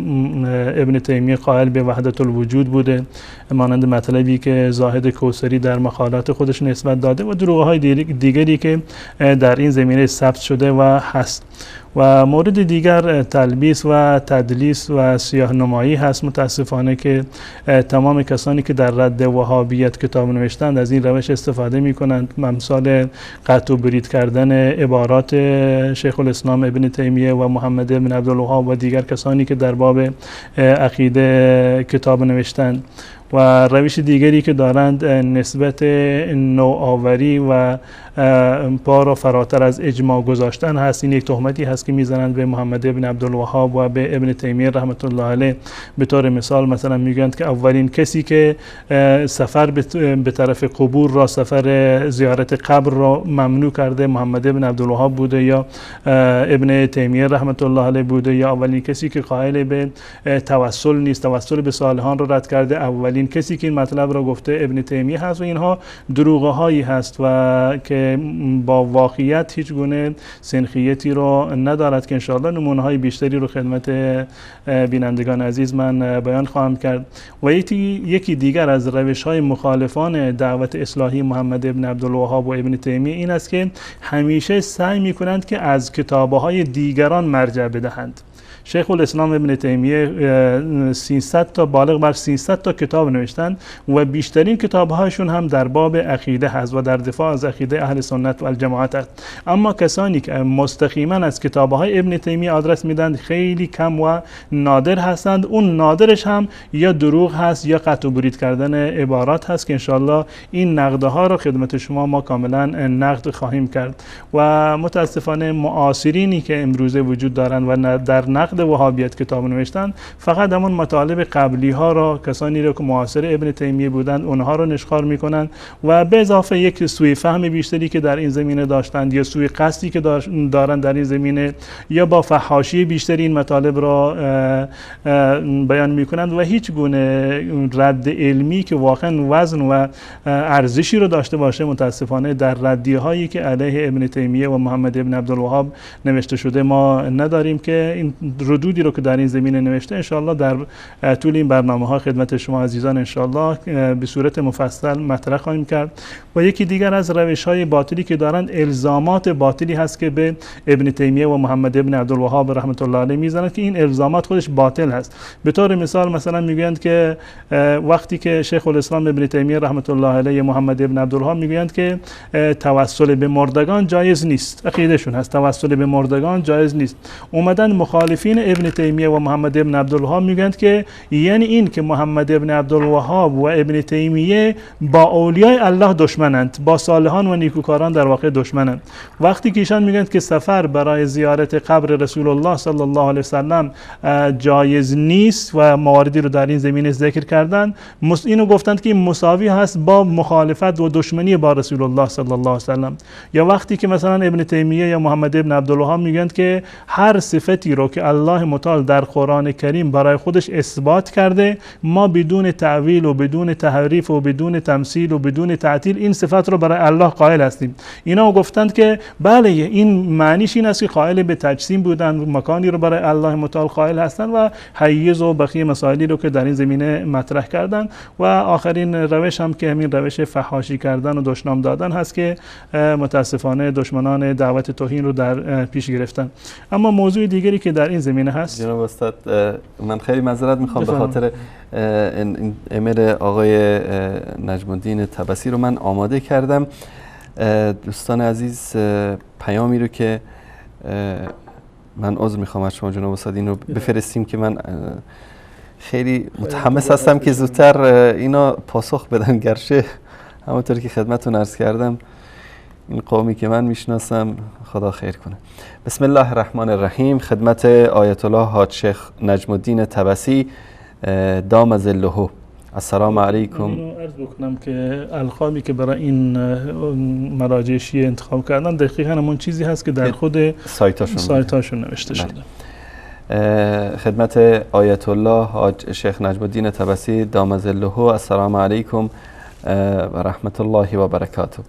ابن تیمیه قائل به وحدت الوجود بوده، مانند مطلبی که زاهد کوثری در مقالات خودش نسبت داده و دروغ‌های دیگری که در این زمینه ثبت شده و هست. و مورد دیگر تلبیس و تدلیس و سیاه نمایی هست. متاسفانه که تمام کسانی که در رد وهابیت کتاب نوشتند از این روش استفاده می کنند، امثال قطع و برید کردن عبارات شیخ الاسلام ابن تیمیه و محمد ابن عبدالوهاب و دیگر کسانی که در باب عقیده کتاب نوشتند. و روش دیگری که دارند نسبت نوآوری و پا را فراتر از اجماع گذاشتن هست. این یک تهمتی هست که میزنند به محمد ابن عبدالوهاب و به ابن تیمیه رحمت الله علیه. به طور مثال مثلا میگویند که اولین کسی که سفر به طرف قبور را، سفر زیارت قبر را ممنوع کرده محمد ابن عبدالوهاب بوده یا ابن تیمیه رحمت الله علیه بوده، یا اولین کسی که قائل به توسل نیست، توسل به صالحان را رد کرده، اولین کسی که این مطلب را گفته ابن تیمیه هست. و اینها دروغ هایی هست و که با واقعیت هیچ گونه سنخیتی رو ندارد که انشاءالله نمونه های بیشتری رو خدمت بینندگان عزیز من بیان خواهم کرد. و یکی دیگر از روش های مخالفان دعوت اصلاحی محمد ابن عبدالوهاب و ابن تیمیه این است که همیشه سعی میکنند که از کتابه های دیگران مرجع بدهند. شیخ الاسلام ابن تیمیه 300 تا بالغ بر 300 تا کتاب نوشتند و بیشترین کتابهاشون هم در باب عقیده هست و در دفاع از عقیده اهل سنت و الجماعت است. اما کسانی که مستقیما از کتابهای ابن تیمیه آدرس میدند خیلی کم و نادر هستند. اون نادرش هم یا دروغ هست یا قطع و برید کردن عبارات هست که انشاءالله این نقدها رو خدمت شما ما کاملا نقد خواهیم کرد. و متاسفانه معاصرینی که امروزه وجود دارند و در نقد وهابیت کتاب نوشتن فقط همون مطالب قبلی ها را، کسانی را که معاصر ابن تیمیه بودند اونها را نشخوار میکنند و به اضافه یک سوی فهم بیشتری که در این زمینه داشتند یا سوی قصدی که دارند در این زمینه یا با فحاشی بیشتری این مطالب را بیان میکنند و هیچ گونه رد علمی که واقعا وزن و ارزشی رو داشته باشه متاسفانه در ردیه هایی که علیه ابن تیمیه و محمد ابن عبدالوهاب نوشته شده ما نداریم که این ردودی رو که در این زمینه نوشته انشاءالله در طول این برنامه ها خدمت شما عزیزان انشاءالله به صورت مفصل مطرح خواهیم کرد. و یکی دیگر از روش های باطلی که دارند الزامات باطلی هست که به ابن تیمیه و محمد ابن عبدالوهاب رحمت الله علیه میزنند که این الزامات خودش باطل هست. به طور مثال مثلا میگویند که وقتی که شیخ الاسلام ابن تیمیه رحمت الله علیه محمد ابن عبدالوهاب میگویند که توسل به مردگان جایز نیست، عقیدهشون هست توسل به مردگان جایز نیست، اومدن مخالفین ابن تیمیه و محمد ابن عبدالوهاب میگویند که یعنی این که محمد ابن عبدالوهاب و ابن تیمیه با اولیای الله دشمنند، با صالحان و نیکوکاران در واقع دشمنند. وقتی که ایشان میگویند که سفر برای زیارت قبر رسول الله صلی الله علیه وسلم جایز نیست و مواردی رو در این زمینه ذکر کردن، اینو گفتند که مساوی هست با مخالفت و دشمنی با رسول الله صلی الله علیه وسلم. یا وقتی که مثلا ابن تیمیه یا محمد ابن عبدالوهاب میگویند که هر صفتی رو که الله متعال در قرآن کریم برای خودش اثبات کرده ما بدون تعویل و بدون تحریف و بدون تمثیل و بدون تعطیل این صفت رو برای الله قائل هستیم. اینا گفتند که بله این معنیش این است که قائل به تجسیم بودن، مکانی رو برای الله متعال قائل هستند و حیز و بقیه مسائلی رو که در این زمینه مطرح کردن. و آخرین روش هم که همین روش فحاشی کردن و دشنام دادن هست که متاسفانه دشمنان دعوت توهین رو در پیش گرفتن. اما موضوع دیگری که در این زمینه هست، جناب استاد من خیلی معذرت میخوام به خاطر این ایمیل آقای نجم الدین طبسی رو من آماده کردم. دوستان عزیز پیامی رو که من عذر میخوام از شما جناب استاد این رو بفرستیم که من خیلی متحمس هستم که زودتر اینا پاسخ بدم، گرچه همونطور که خدمتتون عرض کردم این قومی که من میشناسم خدا خیر کنه. بسم الله الرحمن الرحیم. خدمت آیت الله حاج شیخ نجم الدین طبسی دام ظله. السلام علیکم. اینو عرض بکنم که القابی که برای این مراجع شیعه انتخاب کردن دقیقاً همون چیزی هست که در خود سایتاشون نوشته شده. خدمت آیت الله حاج شیخ نجم الدین طبسی دام ظله. السلام علیکم و رحمت الله و برکاته.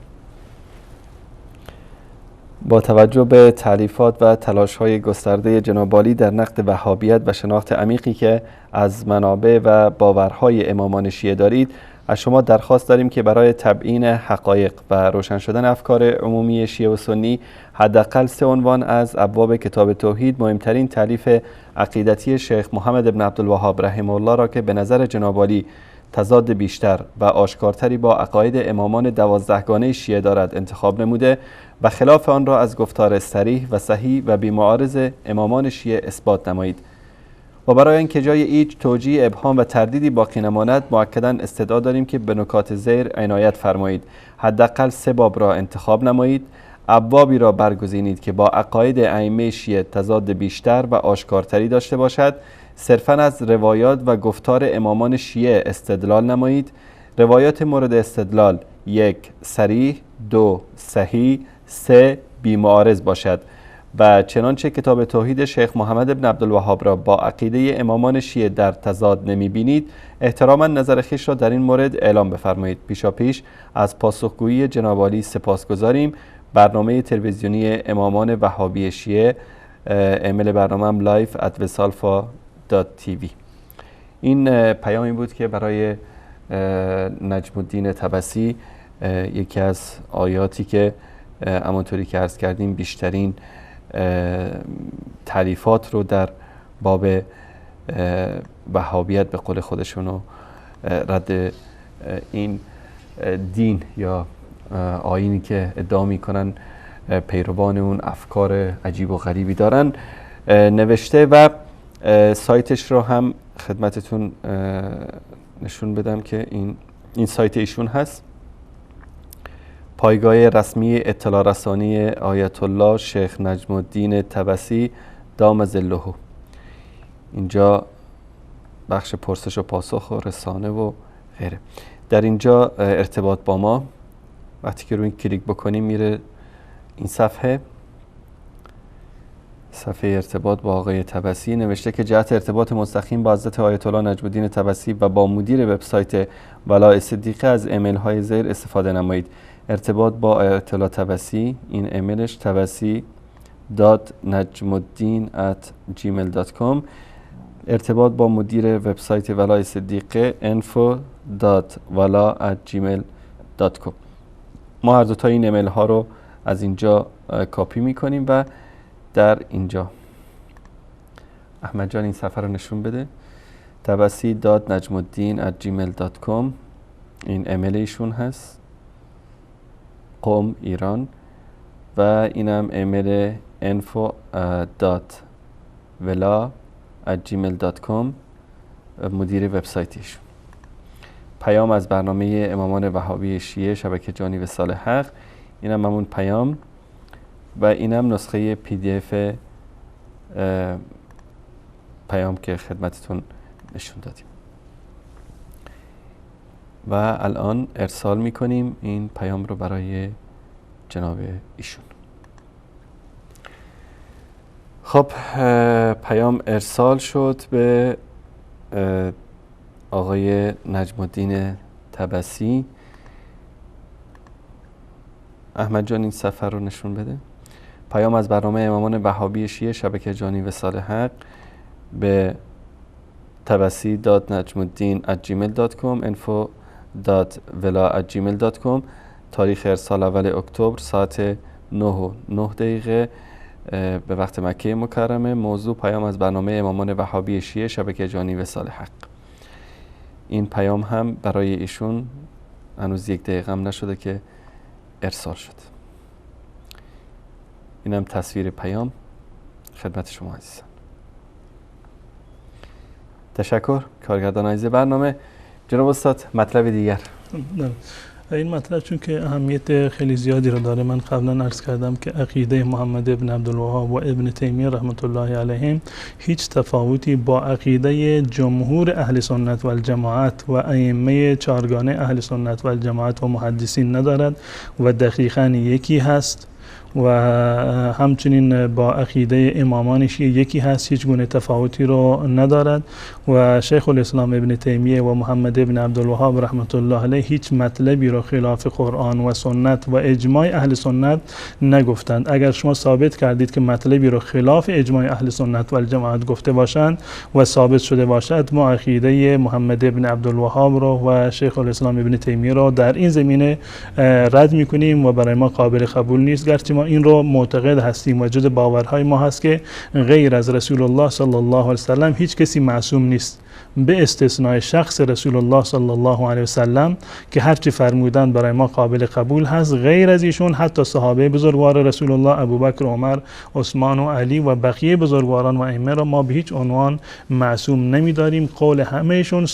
با توجه به تالیفات و تلاش‌های گسترده جناب عالی در نقد وهابیت و شناخت عمیقی که از منابع و باورهای امامان شیعه دارید، از شما درخواست داریم که برای تبیین حقایق و روشن شدن افکار عمومی شیعه و سنی حداقل 3 عنوان از ابواب کتاب توحید، مهمترین تالیف عقیدتی شیخ محمد بن عبدالوهاب رحمه الله را که به نظر جناب عالی تضاد بیشتر و آشکارتری با عقاید امامان 12گانه شیعه دارد انتخاب نموده و خلاف آن را از گفتار صریح و صحیح و بی‌معارض امامان شیعه اثبات نمایید. و برای اینکه جای هیچ توجیه، ابهام و تردیدی باقی نماند، مؤکداً استدعا داریم که به نکات زیر عنایت فرمایید. حداقل 3 باب را انتخاب نمایید، ابوابی را برگزینید که با عقاید ائمه شیعه تضاد بیشتر و آشکارتری داشته باشد. صرفاً از روایات و گفتار امامان شیعه استدلال نمایید. روایات مورد استدلال 1 صریح، 2 صحیح، 3 بی‌معارض باشد و چنانچه کتاب توحید شیخ محمد بن عبدالوهاب را با عقیده امامان شیعه در تضاد نمی‌بینید، احتراما نظر خویش را در این مورد اعلام بفرمایید. پیشاپیش از پاسخگویی جناب عالی سپاسگزاریم. برنامه تلویزیونی امامان وهابی شیعه، ایمیل برنامه هم live@vesalfa.tv. این پیامی بود که برای نجم الدین طبسی، یکی از آیاتی که همانطوری که عرض کردیم بیشترین تعریفات رو در باب وهابیت به قول خودشونو رد این دین یا آیینی که ادعا میکنن پیروان اون افکار عجیب و غریبی دارن نوشته و سایتش رو هم خدمتتون نشون بدم که این سایت ایشون هست، پایگاه رسمی اطلاع رسانی آیت الله شیخ نجم الدین طبسی دام ظله. اینجا بخش پرسش و پاسخ و رسانه و غیره. در اینجا ارتباط با ما، وقتی که روی این کلیک بکنیم میره این صفحه، صفحه ارتباط با آقای طبسی. نوشته که جهت ارتباط مستقیم با حضرت آیت الله نجم الدین طبسی و با مدیر وبسایت ولاء صدیقه از ایمیل های زیر استفاده نمایید. ارتباط با آیت الله طبسی، این ایمیلش tabasi.najmuddin@gmail.com. ارتباط با مدیر وبسایت ولاء صدیقه info.wala@gmail.com. ما هر دو تا این ایمیل ها رو از اینجا کاپی میکنیم و در اینجا احمد جان این صفحه رو نشون بده، tabasi.najmuddin@gmail.com این ایمیل ایشون هست، قم ایران، و اینم ایمیل info.wala@gmail.com مدیر وبسایتیشون. پیام از برنامه امامان وهابی شیعه شبکه جانی وصال حق، اینم همون پیام و اینم نسخه PDF پیام که خدمتتون نشون دادیم. و الان ارسال میکنیم این پیام رو برای جناب ایشون. خب پیام ارسال شد به آقای نجم الدین طبسی. احمد جان این سفر رو نشون بده. پیام از برنامه امامان وهابی شیعه شبکه جانی وصال حق به tabasi.najmuddin@gmail.com info.wala@gmail.com. تاریخ ارسال اول اکتبر ساعت 9:09 به وقت مکه مکرمه. موضوع پیام از برنامه امامان وهابی شیعه شبکه جانی وصال حق. این پیام هم برای ایشون هنوز 1 دقیقه هم نشده که ارسال شد. اینم تصویر پیام خدمت شما عزیزان. تشکر کارگردان عزیز برنامه. جناب استاد مطلب دیگر. این مطلب چون که اهمیت خیلی زیادی رو داره، من قبلا عرض کردم که عقیده محمد ابن عبدالوهاب و ابن تیمیه رحمت الله علیهم هیچ تفاوتی با عقیده جمهور اهل سنت و الجماعت و ائمه چهارگانه اهل سنت و الجماعت و محدثین ندارد و دقیقاً یکی هست و همچنین با عقیده امامان شیعه یکی هست، هیچ گونه تفاوتی رو ندارد و شیخ الاسلام ابن تیمیه و محمد ابن عبدالوهاب رحمت الله علیه هیچ مطلبی رو خلاف قرآن و سنت و اجماع اهل سنت نگفتند. اگر شما ثابت کردید که مطلبی رو خلاف اجماع اهل سنت و الجماعت گفته باشند و ثابت شده باشد، ما عقیده محمد ابن عبدالوهاب رو و شیخ الاسلام ابن تیمیه رو در این زمینه رد میکنیم و برای ما قابل قبول نیست، گرچه ما این رو معتقد هستیم و جز باورهای ما هست که غیر از رسول الله صلی الله علیه و سلم هیچ کسی معصوم نیست. به استثنای شخص رسول الله صلی الله علیه و سلم که هرچی فرمودند برای ما قابل قبول هست، غیر از ایشون حتی صحابه بزرگوار رسول الله ابوبکر، عمر، عثمان و علی و بقیه بزرگواران و ائمه را ما به هیچ عنوان معصوم نمیداریم. قول همهشون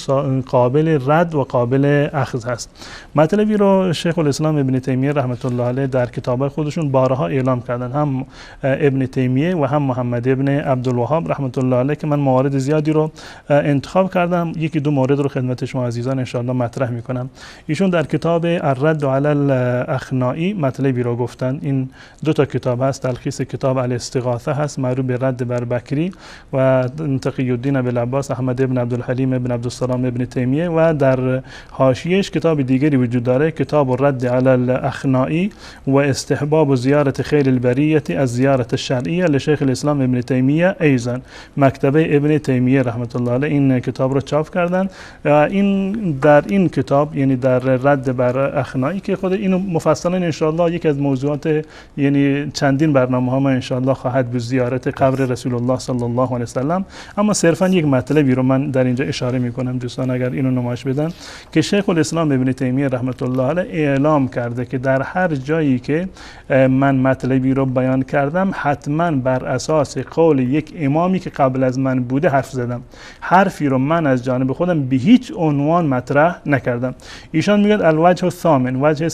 قابل رد و قابل اخذ هست. مطلبی رو شیخ الاسلام ابن تیمیه رحمت الله علیه در کتاب خودشون بارها اعلام کردن، هم ابن تیمیه و هم محمد ابن عبدالوهاب رحمت الله علیه، که من موارد زیادی رو انتخاب کردم، یکی دو مورد رو خدمت شما عزیزان انشاءالله مطرح میکنم. ایشون در کتاب الرد علی الاخنائی مطلبی رو گفتن. این دو تا کتاب هست، تلخیص کتاب الاستغاثه هست معروف به رد بر بکری و تقی الدین ابی العباس احمد ابن عبدالحلیم ابن عبدالسلام ابن تیمیه، و در حاشیهش کتاب دیگری وجود داره، کتاب الرد علی الاخنائی و استحباب زیارت خیل البریه از زیارت الشرعیه لشیخ الاسلام ابن تیمیه ایضا، مکتبه ابن تیمیه رحمت الله علیه این کتاب رو چاپ کردن. این در این کتاب، یعنی در رد بر اخنائی، که خود اینو مفصلا انشاءالله یکی از موضوعات یعنی چندین برنامه ها ما انشاءالله خواهد بود، زیارت قبر رسول الله صلی الله علیه و سلم. اما صرفا یک مطلبی رو من در اینجا اشاره میکنم دوستان اگر اینو نمایش بدن، که شیخ الاسلام ابن تیمیه رحمت الله علیه اعلام کرده که در هر جایی که من مطلبی رو بیان کردم حتما بر اساس قول یک امامی که قبل از من بوده حرف زدم، حرفی رو من از جانب خودم به هیچ عنوان مطرح نکردم. ایشان میگه الوجه الثامن، وجه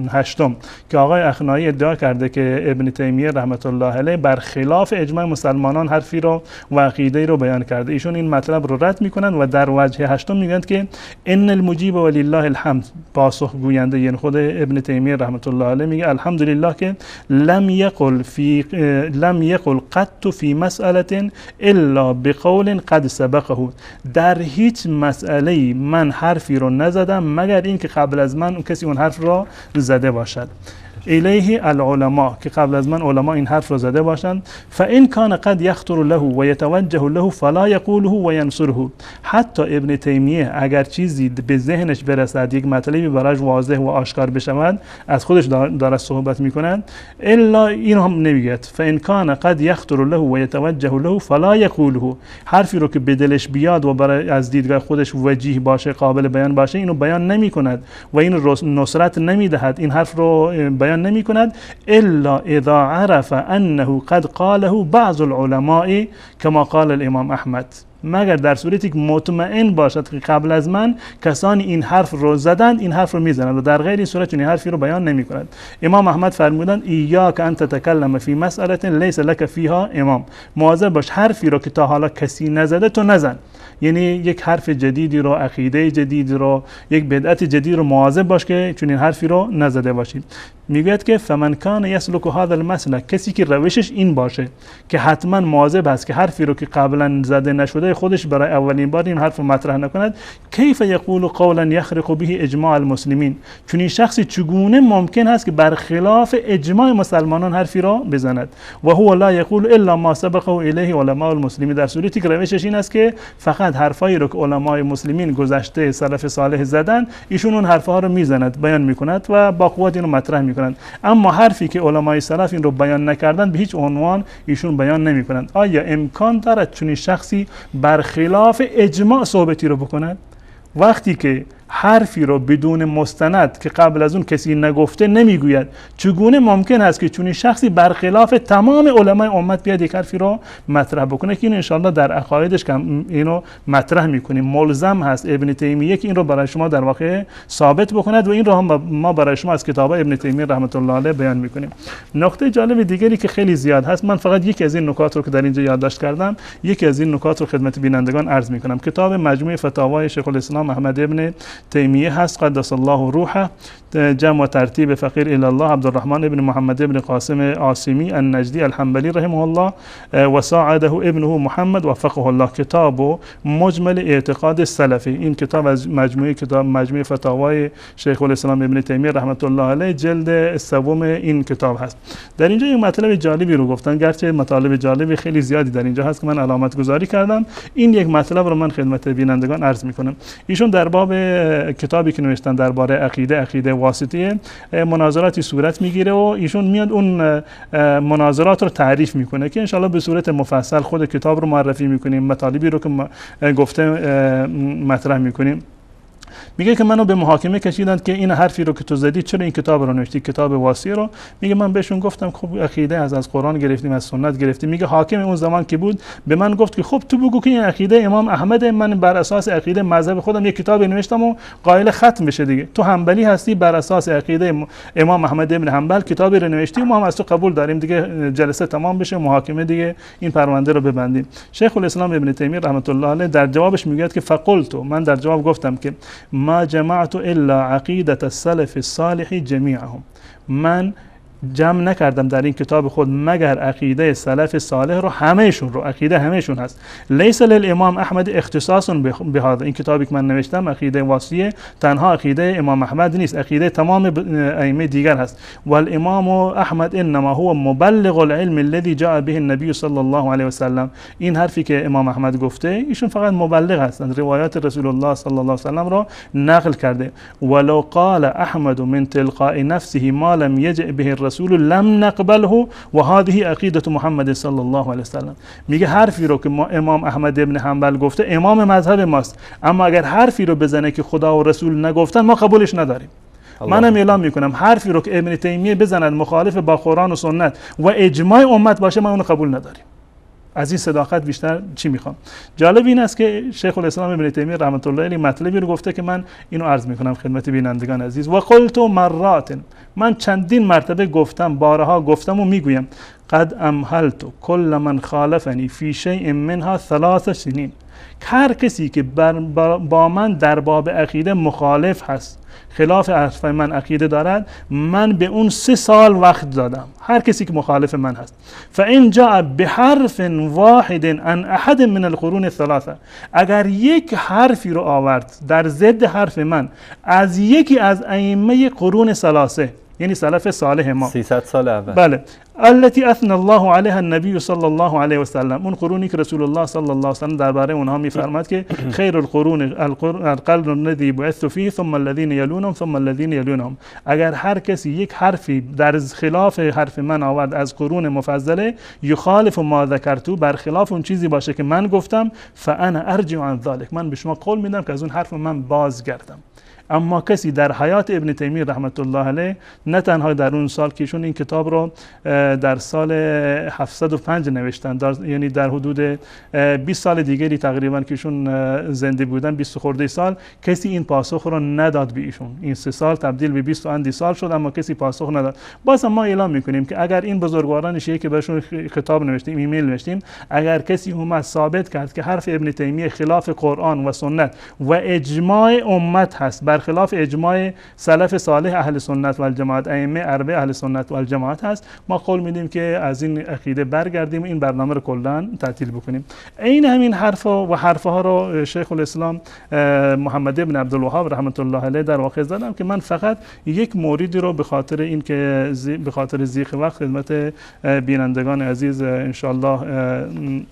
هشتم، که آقای اخنائی ادعا کرده که ابن تیمیه رحمت الله علیه برخلاف اجماع مسلمانان حرفی رو و عقیده رو بیان کرده. ایشون این مطلب رو رد میکنن و در وجه هشتم میگن که ان المجیب ولله الحمد، پاسخ گوینده یعنی خود ابن تیمیه رحمت الله علیه میگه الحمدلله که لم یقل قط فی مسئله الا بقول قد سبقه، در هیچ مسئله من حرفی رو نزدم مگر اینکه قبل از من کسی اون حرف را زده باشد. الیه العلماء، که قبل از من علما این حرف را زده باشند. فان کان قد یخطر له و یتوجه له فلا یقوله و ینصره، حتی ابن تیمیه اگر چیزی به ذهنش برسد، یک مطلبی براش واضح و آشکار بشود، از خودش داره صحبت میکند، الا این هم نمیگه. فان کان قد یخطر له و یتوجه له فلا یقوله، حرفی رو که به دلش بیاد و برای از دیدگاه خودش وجیه باشه، قابل بیان باشه، اینو بیان نمیکند و این نصرت نمیدهد، این حرف رو بیان نمی کند، الا اذا عرف انه قد قاله بعض العلماء كما قال الامام احمد، مگر در صورتی که مطمئن باشد که قبل از من کسانی این حرف رو زدند، این حرف رو میزنند، و در غیر این صورت چنین حرفی رو بیان نمی کند. امام احمد فرمودند ایاک ان تتکلم فی مسئله لیس لک فیها امام، مواظب باش حرفی رو که تا حالا کسی نزده تو نزن، یعنی یک حرف جدیدی رو، عقیده جدیدی رو، یک بدعت جدید رو مواظب باش که چنین حرفی رو نزده باشی. میگوید که فمن کان یسلک هذا المسلک، کسی که روشش این باشه که حتما مواظب است که حرفی رو که قبلا زده نشده خودش برای اولین بار این حرف رو مطرح نکند، کیف یقول قولا یخرق به اجماع المسلمین، چون این شخصی چگونه ممکن است که برخلاف اجماع مسلمانان حرفی را بزند، و هو لا یقول الا ما سبقه الیه علماء المسلمین، در صورتی که روشش این است که فقط حرفایی رو که علمای مسلمین گذشته سلف صالح زدن، ایشون اون حرفها رو میزند، بیان میکند و با قوت اینو مطرح میکنند. اما حرفی که علمای سلف این رو بیان نکردن به هیچ عنوان ایشون بیان نمیکنند. آیا امکان دارد چنین شخصی برخلاف اجماع صحبتی رو بکند؟ وقتی که حرفی رو بدون مستند که قبل از اون کسی نگفته نمیگوید، چگونه ممکن است که چنین شخصی برخلاف تمام علمای امت بیاد یک حرفی رو مطرح بکنه؟ که این انشاءالله در عقایدش که اینو مطرح میکنیم، ملزم هست ابن تیمیه که این رو برای شما در واقع ثابت بکند و این رو هم ما برای شما از کتاب ابن تیمیه رحمت الله علیه بیان میکنیم. نکته جالب دیگری که خیلی زیاد هست، من فقط یکی از این نکات رو که در اینجا یادداشت کردم، یکی از این نکات رو خدمت بینندگان عرض میکنم. کتاب مجموعه فتاوای شیخ الاسلام احمد ابن تیمیه هست، قدس الله روحه، جمع و ترتیب فقیر الی الله عبدالرحمن ابن محمد ابن قاسم عاصمی النجدی الحنبلی رحمه الله و ساعده ابنه محمد وفقه الله، کتاب مجمل اعتقاد السلفی. این کتاب از مجموعه کتاب مجموعه فتاوای شیخ الاسلام ابن تیمیه رحمت الله علیه جلد سوم این کتاب هست. در اینجا یک مطلب جالبی رو گفتن، گرچه مطالب جالبی خیلی زیادی در اینجا هست که من علامت گذاری کردم، این یک مطلب رو من خدمت بینندگان عرض میکنم. ایشون در باب کتابی که نوشتن درباره عقیده واسطیه، مناظراتی صورت میگیره و ایشون میاد اون مناظرات رو تعریف میکنه که انشالله به صورت مفصل خود کتاب رو معرفی میکنیم، مطالبی رو که گفته مطرح میکنیم. میگه که منو به محاکمه کشیدند که این حرفی رو که تو زدی چرا این کتاب رو نوشتی، کتاب واسی رو. میگه من بهشون گفتم خب عقیده از قرآن گرفتیم، از سنت گرفتیم. میگه حاکم اون زمان که بود به من گفت که خب تو بگو که این عقیده امام احمد، من بر اساس عقیده مذهب خودم یک کتاب نوشتم و قائل ختم بشه دیگه، تو حنبلی هستی، بر اساس عقیده امام احمد ابن حنبل کتابی رو نوشتی و ما هم از تو قبول داریم دیگه، جلسه تمام بشه، محاکمه دیگه، این پرونده رو ببندیم. شیخ الاسلام ابن تیمیه رحمت الله علیه در جوابش میگه که فقلت، من در جواب گفتم که ما جمعت الا عقیدة السلف الصالح جمیعهم، من جمع نکردم در این کتاب خود مگر عقیده سلف صالح رو، همهشون رو، عقیده همهشون هست. لیس للامام احمد اختصاص بهذا، این کتابی که من نوشتم عقیده واسیه تنها عقیده امام احمد نیست، عقیده تمام ائمه دیگر هست. والامام احمد انما هو مبلغ العلم الذي جاء به النبي صلی الله علیه و سلم، این حرفی که امام احمد گفته ایشون فقط مبلغ هستند، روایات رسول الله صلی الله علیه و سلم رو نقل کرده. ولو قال احمد من تلقاء نفسه ما لم يجئ به الرسول لم نقبله وهذه عقیده محمد صلی الله علیه وسلم. میگه حرفی رو که ما امام احمد ابن حنبل گفته امام مذهب ماست، اما اگر حرفی رو بزنه که خدا و رسول نگفتن ما قبولش نداریم. منم اعلام میکنم حرفی رو که ابن تیمیه بزند مخالف با قرآن و سنت و اجماع امت باشه ما اونو قبول نداریم. از این صداقت بیشتر چی میخوام؟ جالب این است که شیخ الاسلام ابن تیمیه رحمت الله علیه مطلبی رو گفته که من اینو عرض میکنم خدمت بینندگان عزیز. و قلت مرات، من چندین مرتبه گفتم، بارها گفتم و میگویم قد امهلت کل من خالفنی فی شیء منها 3 سنین، هر کسی که با من در باب عقیده مخالف هست، خلاف حرف من عقیده دارد، من به اون 3 سال وقت دادم، هر کسی که مخالف من هست. فان جاء بحرف واحد عن احد من القرون الثلاثه، اگر یک حرفی رو آورد در ضد حرف من از یکی از ائمه قرون ثلاثه، یعنی سلف صالح ما، 300 سال اول، بله، التي اثنى الله عليها النبي صلى الله عليه وسلم، اون قرونی که رسول الله صلی الله علیه وسلم درباره اونها میفرماد که خیر القرون القرن الذي بعثت فيه ثم الذين يلونهم ثم الذين يلونهم، اگر هر کسی یک حرفی در خلاف حرف من آورد از قرون مفضله، یخالف ما ذکرتو، برخلاف اون چیزی باشه که من گفتم، فانا ارجع عن ذلك، من به شما قول میدم که از اون حرف من بازگردم. اما کسی در حیات ابن تیمیه رحمت الله علیه، نه تنها در اون سال که ایشون این کتاب رو در سال 705 نوشتن، یعنی در حدود 20 سال دیگری تقریبا که ایشون زنده بودن، 20 خورده سال، کسی این پاسخ رو نداد به ایشون. این 3 سال تبدیل به 20 اندی سال شد، اما کسی پاسخ نداد. باز ما اعلام میکنیم که اگر این بزرگواران شیعه که بهشون خطاب نوشتیم، ایمیل نوشتیم، اگر کسی اومد ثابت کرد که حرف ابن تیمیه خلاف قرآن و سنت و اجماع امت هست، برخلاف اجماع سلف صالح اهل سنت و الجماعت، ائمه اربعه اهل سنت و الجماعت هست، ما قول میدیم که از این عقیده برگردیم، این برنامه رو کلا تعطیل بکنیم. عین همین حرف و حرفها رو شیخ الاسلام محمد ابن عبدالوهاب رحمت الله علیه در واقع زدم که من فقط یک موردی رو به خاطر این که به خاطر ضیق وقت خدمت بینندگان عزیز انشاءالله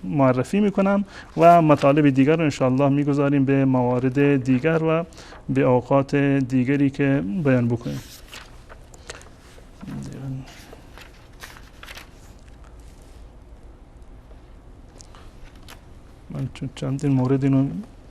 معرفی میکنم و مطالب دیگر رو انشاءالله میگذاریم به موارد دیگر و به اوقات دیگری که بیان بکنیم. من چندین مورد اینو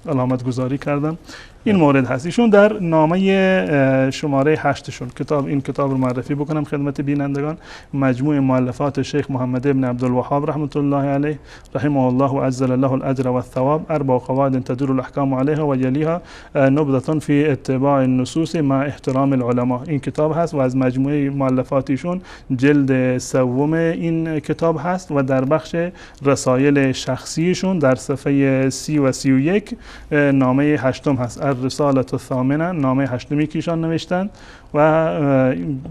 علامت گذاری کردم. این مورد هست. ایشون در نامه شماره 8شون کتاب، این کتاب رو معرفی بکنم خدمت بینندگان، مجموع مؤلفات شیخ محمد ابن عبدالوهاب رحمت الله علیه رحمه الله و عجل له الاجر والثواب، اربع قواعد تدور الاحکام علیها و یلیها نبذة فی اتباع النصوص مع احترام العلماء. این کتاب هست و از مجموعه مؤلفات ایشون جلد سوم این کتاب هست و در بخش رسایل شخصیشون در صفحه 30 و 31 نامه 8 هست، الرسالة الثامنه، نامه هشتمی که ایشان نوشتن و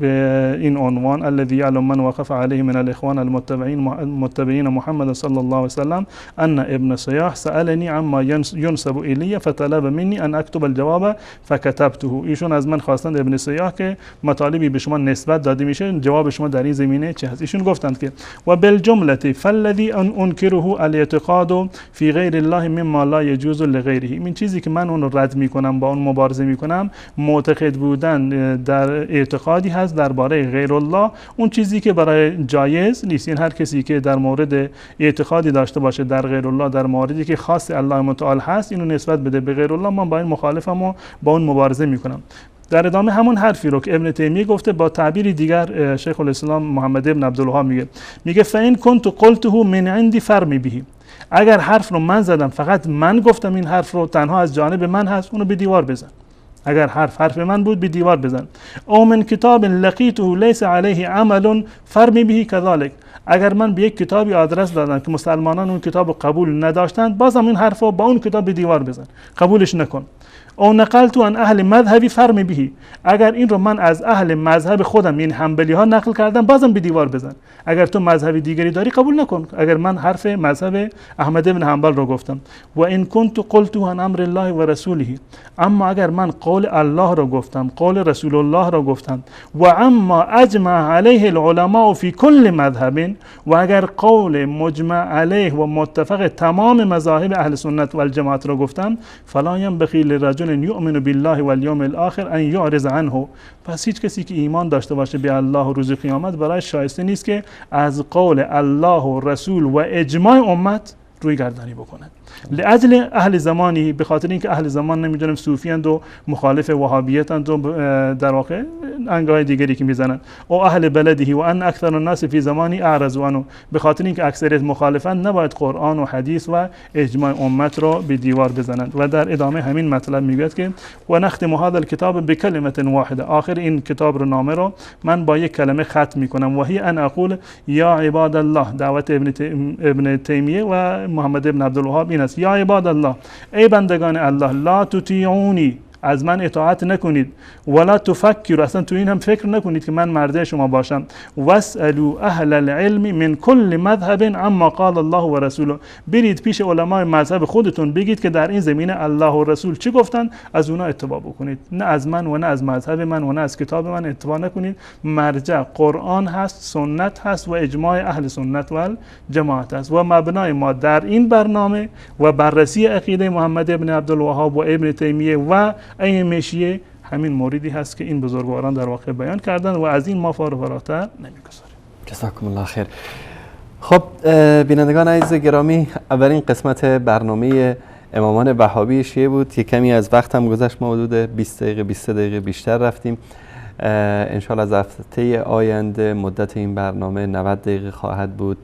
به این عنوان الذي يعلم من وقف عليه من الاخوان المتبعين محمد صلى الله عليه وسلم ان ابن صياح سألني عما ينسب الي فطلب مني ان اكتب الجواب فكتبته. ایشون از من خواستند ابن صیاح که مطالبی به شما نسبت داده میشه، جواب شما در این زمینه چه هست؟ ایشون گفتند که و بالجمله فالذي ان انكره الاعتقاد في غیر الله مما لا يجوز لغیره. این چیزی که من اون رو رد میکنم، با اون مبارزه میکنم، معتقد بودن در اعتقادی هست درباره غیر الله، اون چیزی که برای جایز نیست. این هر کسی که در مورد اعتقادی داشته باشه در غیر الله، در موردی که خاص الله متعال هست، اینو نسبت بده به غیر الله، من با این مخالفم و با اون مبارزه میکنم. در ادامه همون حرفی رو که ابن تیمیه گفته با تعبیر دیگر شیخ الاسلام محمد ابن عبدالوهاب میگه فان كنت قلته من عندي فرمی به. اگر حرف رو من زدم، فقط من گفتم این حرف رو، تنها از جانب من هست، اونو به دیوار بزن. اگر حرف من بود به دیوار بزن. او من کتاب لقیته لیس علیه عمل فرمی به كذلك. اگر من به یک کتابی آدرس دادم که مسلمانان اون کتاب قبول نداشتند، بازم این حرف رو با اون کتاب به دیوار بزن، قبولش نکن. او نقلت عن اهل مذهبی فرمی بهی. اگر این رو من از اهل مذهب خودم یعنی حنبلی ها نقل کردم، بازم به دیوار بزن. اگر تو مذهب دیگری داری قبول نکن. اگر من حرف مذهب احمد بن حنبل رو گفتم، و ان كنت قلت عن امر الله و رسوله، اما اگر من قول الله رو گفتم، قول رسول الله رو گفتم، و اما اجمع علیه العلماء فی کل مذهب، و اگر قول مجمع علیه و متفق تمام مذاهب اهل سنت و الجماعت رو گفتم، فلا ينبغي لرجل یؤمن بالله والیوم الاخر ان یعرض عنه. پس هیچ کسی که ایمان داشته باشه به الله و روز قیامت برای شایسته نیست که از قول الله و رسول و اجماع امت روی گردانی بکند. لاجل اهل زمانی، به خاطر اینکه اهل زمان نمیدونم صوفیند و مخالف وهابیتند و در واقع انگاه دیگری که میزنند، او اهل بلده و ان اکثر الناس فی زمانی اعرضوا عنه، به خاطر اینکه اکثریت مخالفند نباید قرآن و حدیث و اجماع امت را به دیوار بزنند. و در ادامه همین مطلب میگوید که و نختم هذا الكتاب بکلمه واحده. آخر این کتاب رو، نامه رو من با یک کلمه ختم میکنم، و هی ان اقول یا عباد الله. دعوت ابن تیمیه و محمد ابن عبدالوهاب این است: یا عباد الله، ای بندگان الله، لا تطیعونی، از من اطاعت نکنید، ولا تفکروا، اصلا تو این هم فکر نکنید که من مرجع شما باشم، واسالوا اهل العلم من کل مذهب عما قال الله و رسوله. برید پیش علمای مذهب خودتون بگید که در این زمینه الله و رسول چی گفتن، از اونا اتباع بکنید، نه از من و نه از مذهب من و نه از کتاب من اتباع نکنید. مرجع قرآن هست، سنت هست و اجماع اهل سنت و جماعت است. و مبنای ما در این برنامه و بررسی عقیده محمد ابن عبدالوهاب و ابن تیمیه و ائمه شیعه همین موردی هست که این بزرگواران در واقع بیان کردن و از این ما فراتر نمیگذاریم. جزاکم الله خیر. خب بینندگان عزیز گرامی، اولین قسمت برنامه امامان وهابی شیعه بود. یک کمی از وقت هم گذشت، ما حدود 20 دقیقه 23 دقیقه بیشتر رفتیم. انشالله از هفته آینده مدت این برنامه 90 دقیقه خواهد بود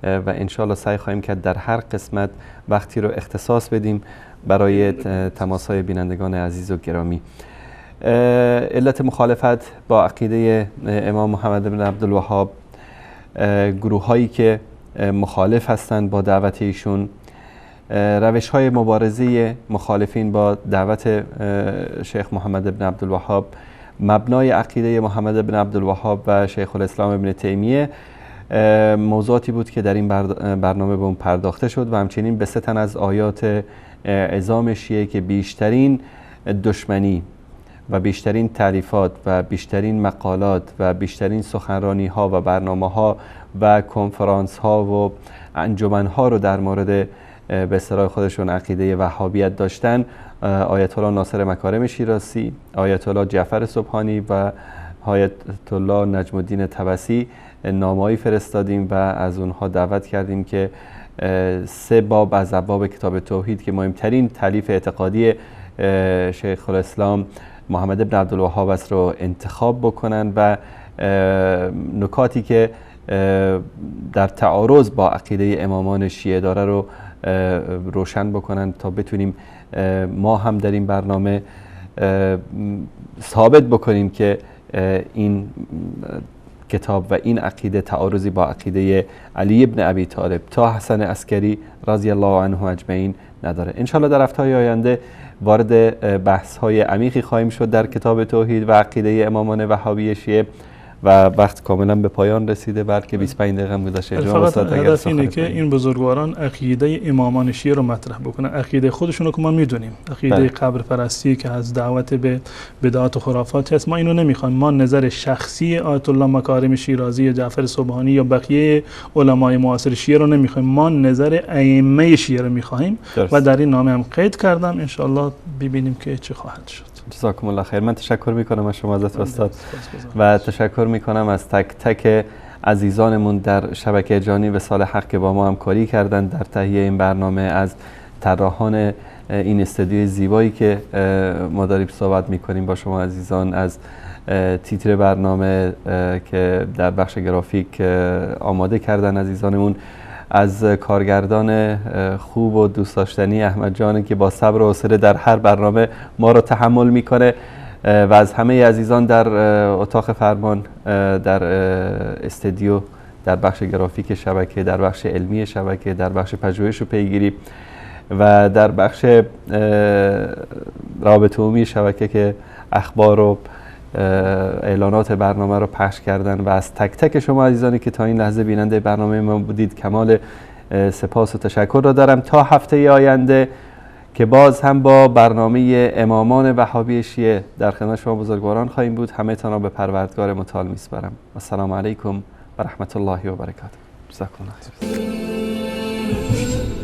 و انشالله سعی خواهیم کرد در هر قسمت وقتی رو اختصاص بدیم برای تماس‌های بینندگان عزیز و گرامی. علت مخالفت با عقیده امام محمد بن عبدالوهاب، گروه هایی که مخالف هستند با دعوت ایشون، روش های مبارزه مخالفین با دعوت شیخ محمد بن عبدالوهاب، مبنای عقیده محمد بن عبدالوهاب و شیخ الاسلام ابن تیمیه، موضوعاتی بود که در این برنامه به اون پرداخته شد و همچنین به سه تن از آیات عظام شیعه که بیشترین دشمنی و بیشترین تعریفات و بیشترین مقالات و بیشترین سخنرانی ها و برنامه ها و کنفرانس ها و انجمن ها رو در مورد به اصطلاح خودشون عقیده وهابیت داشتن، آیت الله ناصر مکارم شیرازی، آیت الله جعفر سبحانی و آیت الله نجم الدین طبسی نامه‌ای فرستادیم و از اونها دعوت کردیم که سه باب از ابواب کتاب توحید که مهمترین تالیف اعتقادی شیخ الاسلام محمد بن عبدالوهاب است رو انتخاب بکنن و نکاتی که در تعارض با عقیده امامان شیعه داره رو روشن بکنن تا بتونیم ما هم در این برنامه ثابت بکنیم که این کتاب و این عقیده تعارضی با عقیده علی ابن ابی طالب تا حسن عسکری رضی الله عنه اجمعین نداره. انشالله در هفته‌های آینده وارد بحث‌های عمیقی خواهیم شد در کتاب توحید و عقیده امامان وهابی شیعه و وقت کاملا به پایان رسیده، بلکه 25 دقیقه هم گذشته. فقط هدف اینه که این بزرگواران عقیده امامان شیعه رو مطرح بکنن، عقیده خودشون رو که ما میدونیم، عقیده بله. قبر پرستی که از دعوت به بدعات و خرافات هست، ما اینو نمیخوایم. ما نظر شخصی آیت الله مکارم شیرازی، جعفر سبحانی یا بقیه علمای معاصر شیعه رو نمیخوایم، ما نظر ائمه شیعه رو میخوایم و در این نامه هم قید کردم. ان شاء الله ببینیم که چه خواهد شد. جزاکم الله خیر. من تشکر میکنم از شما حضرت استاد و تشکر میکنم از تک تک عزیزانمون در شبکه جانی و سال حق که با ما همکاری کردند در تهیه این برنامه، از طراحان این استودیوی زیبایی که ما داریم صحبت میکنیم با شما عزیزان، از تیتر برنامه که در بخش گرافیک آماده کردن عزیزانمون، از کارگردان خوب و دوست داشتنی احمد جان که با صبر و حوصله در هر برنامه ما رو تحمل میکنه و از همه عزیزان در اتاق فرمان، در استودیو، در بخش گرافیک شبکه، در بخش علمی شبکه، در بخش پژوهش و پیگیری و در بخش روابط عمومی شبکه که اخبار و اعلانات برنامه رو پخش کردن و از تک تک شما عزیزانی که تا این لحظه بیننده برنامه ما بودید کمال سپاس و تشکر را دارم. تا هفته آینده که باز هم با برنامه امامان وهابی شیعه در خدمت شما بزرگواران خواهیم بود، همه تان را به پروردگار متعال میسپارم. السلام علیکم و رحمت الله و برکاته. جزاکم الله خیر.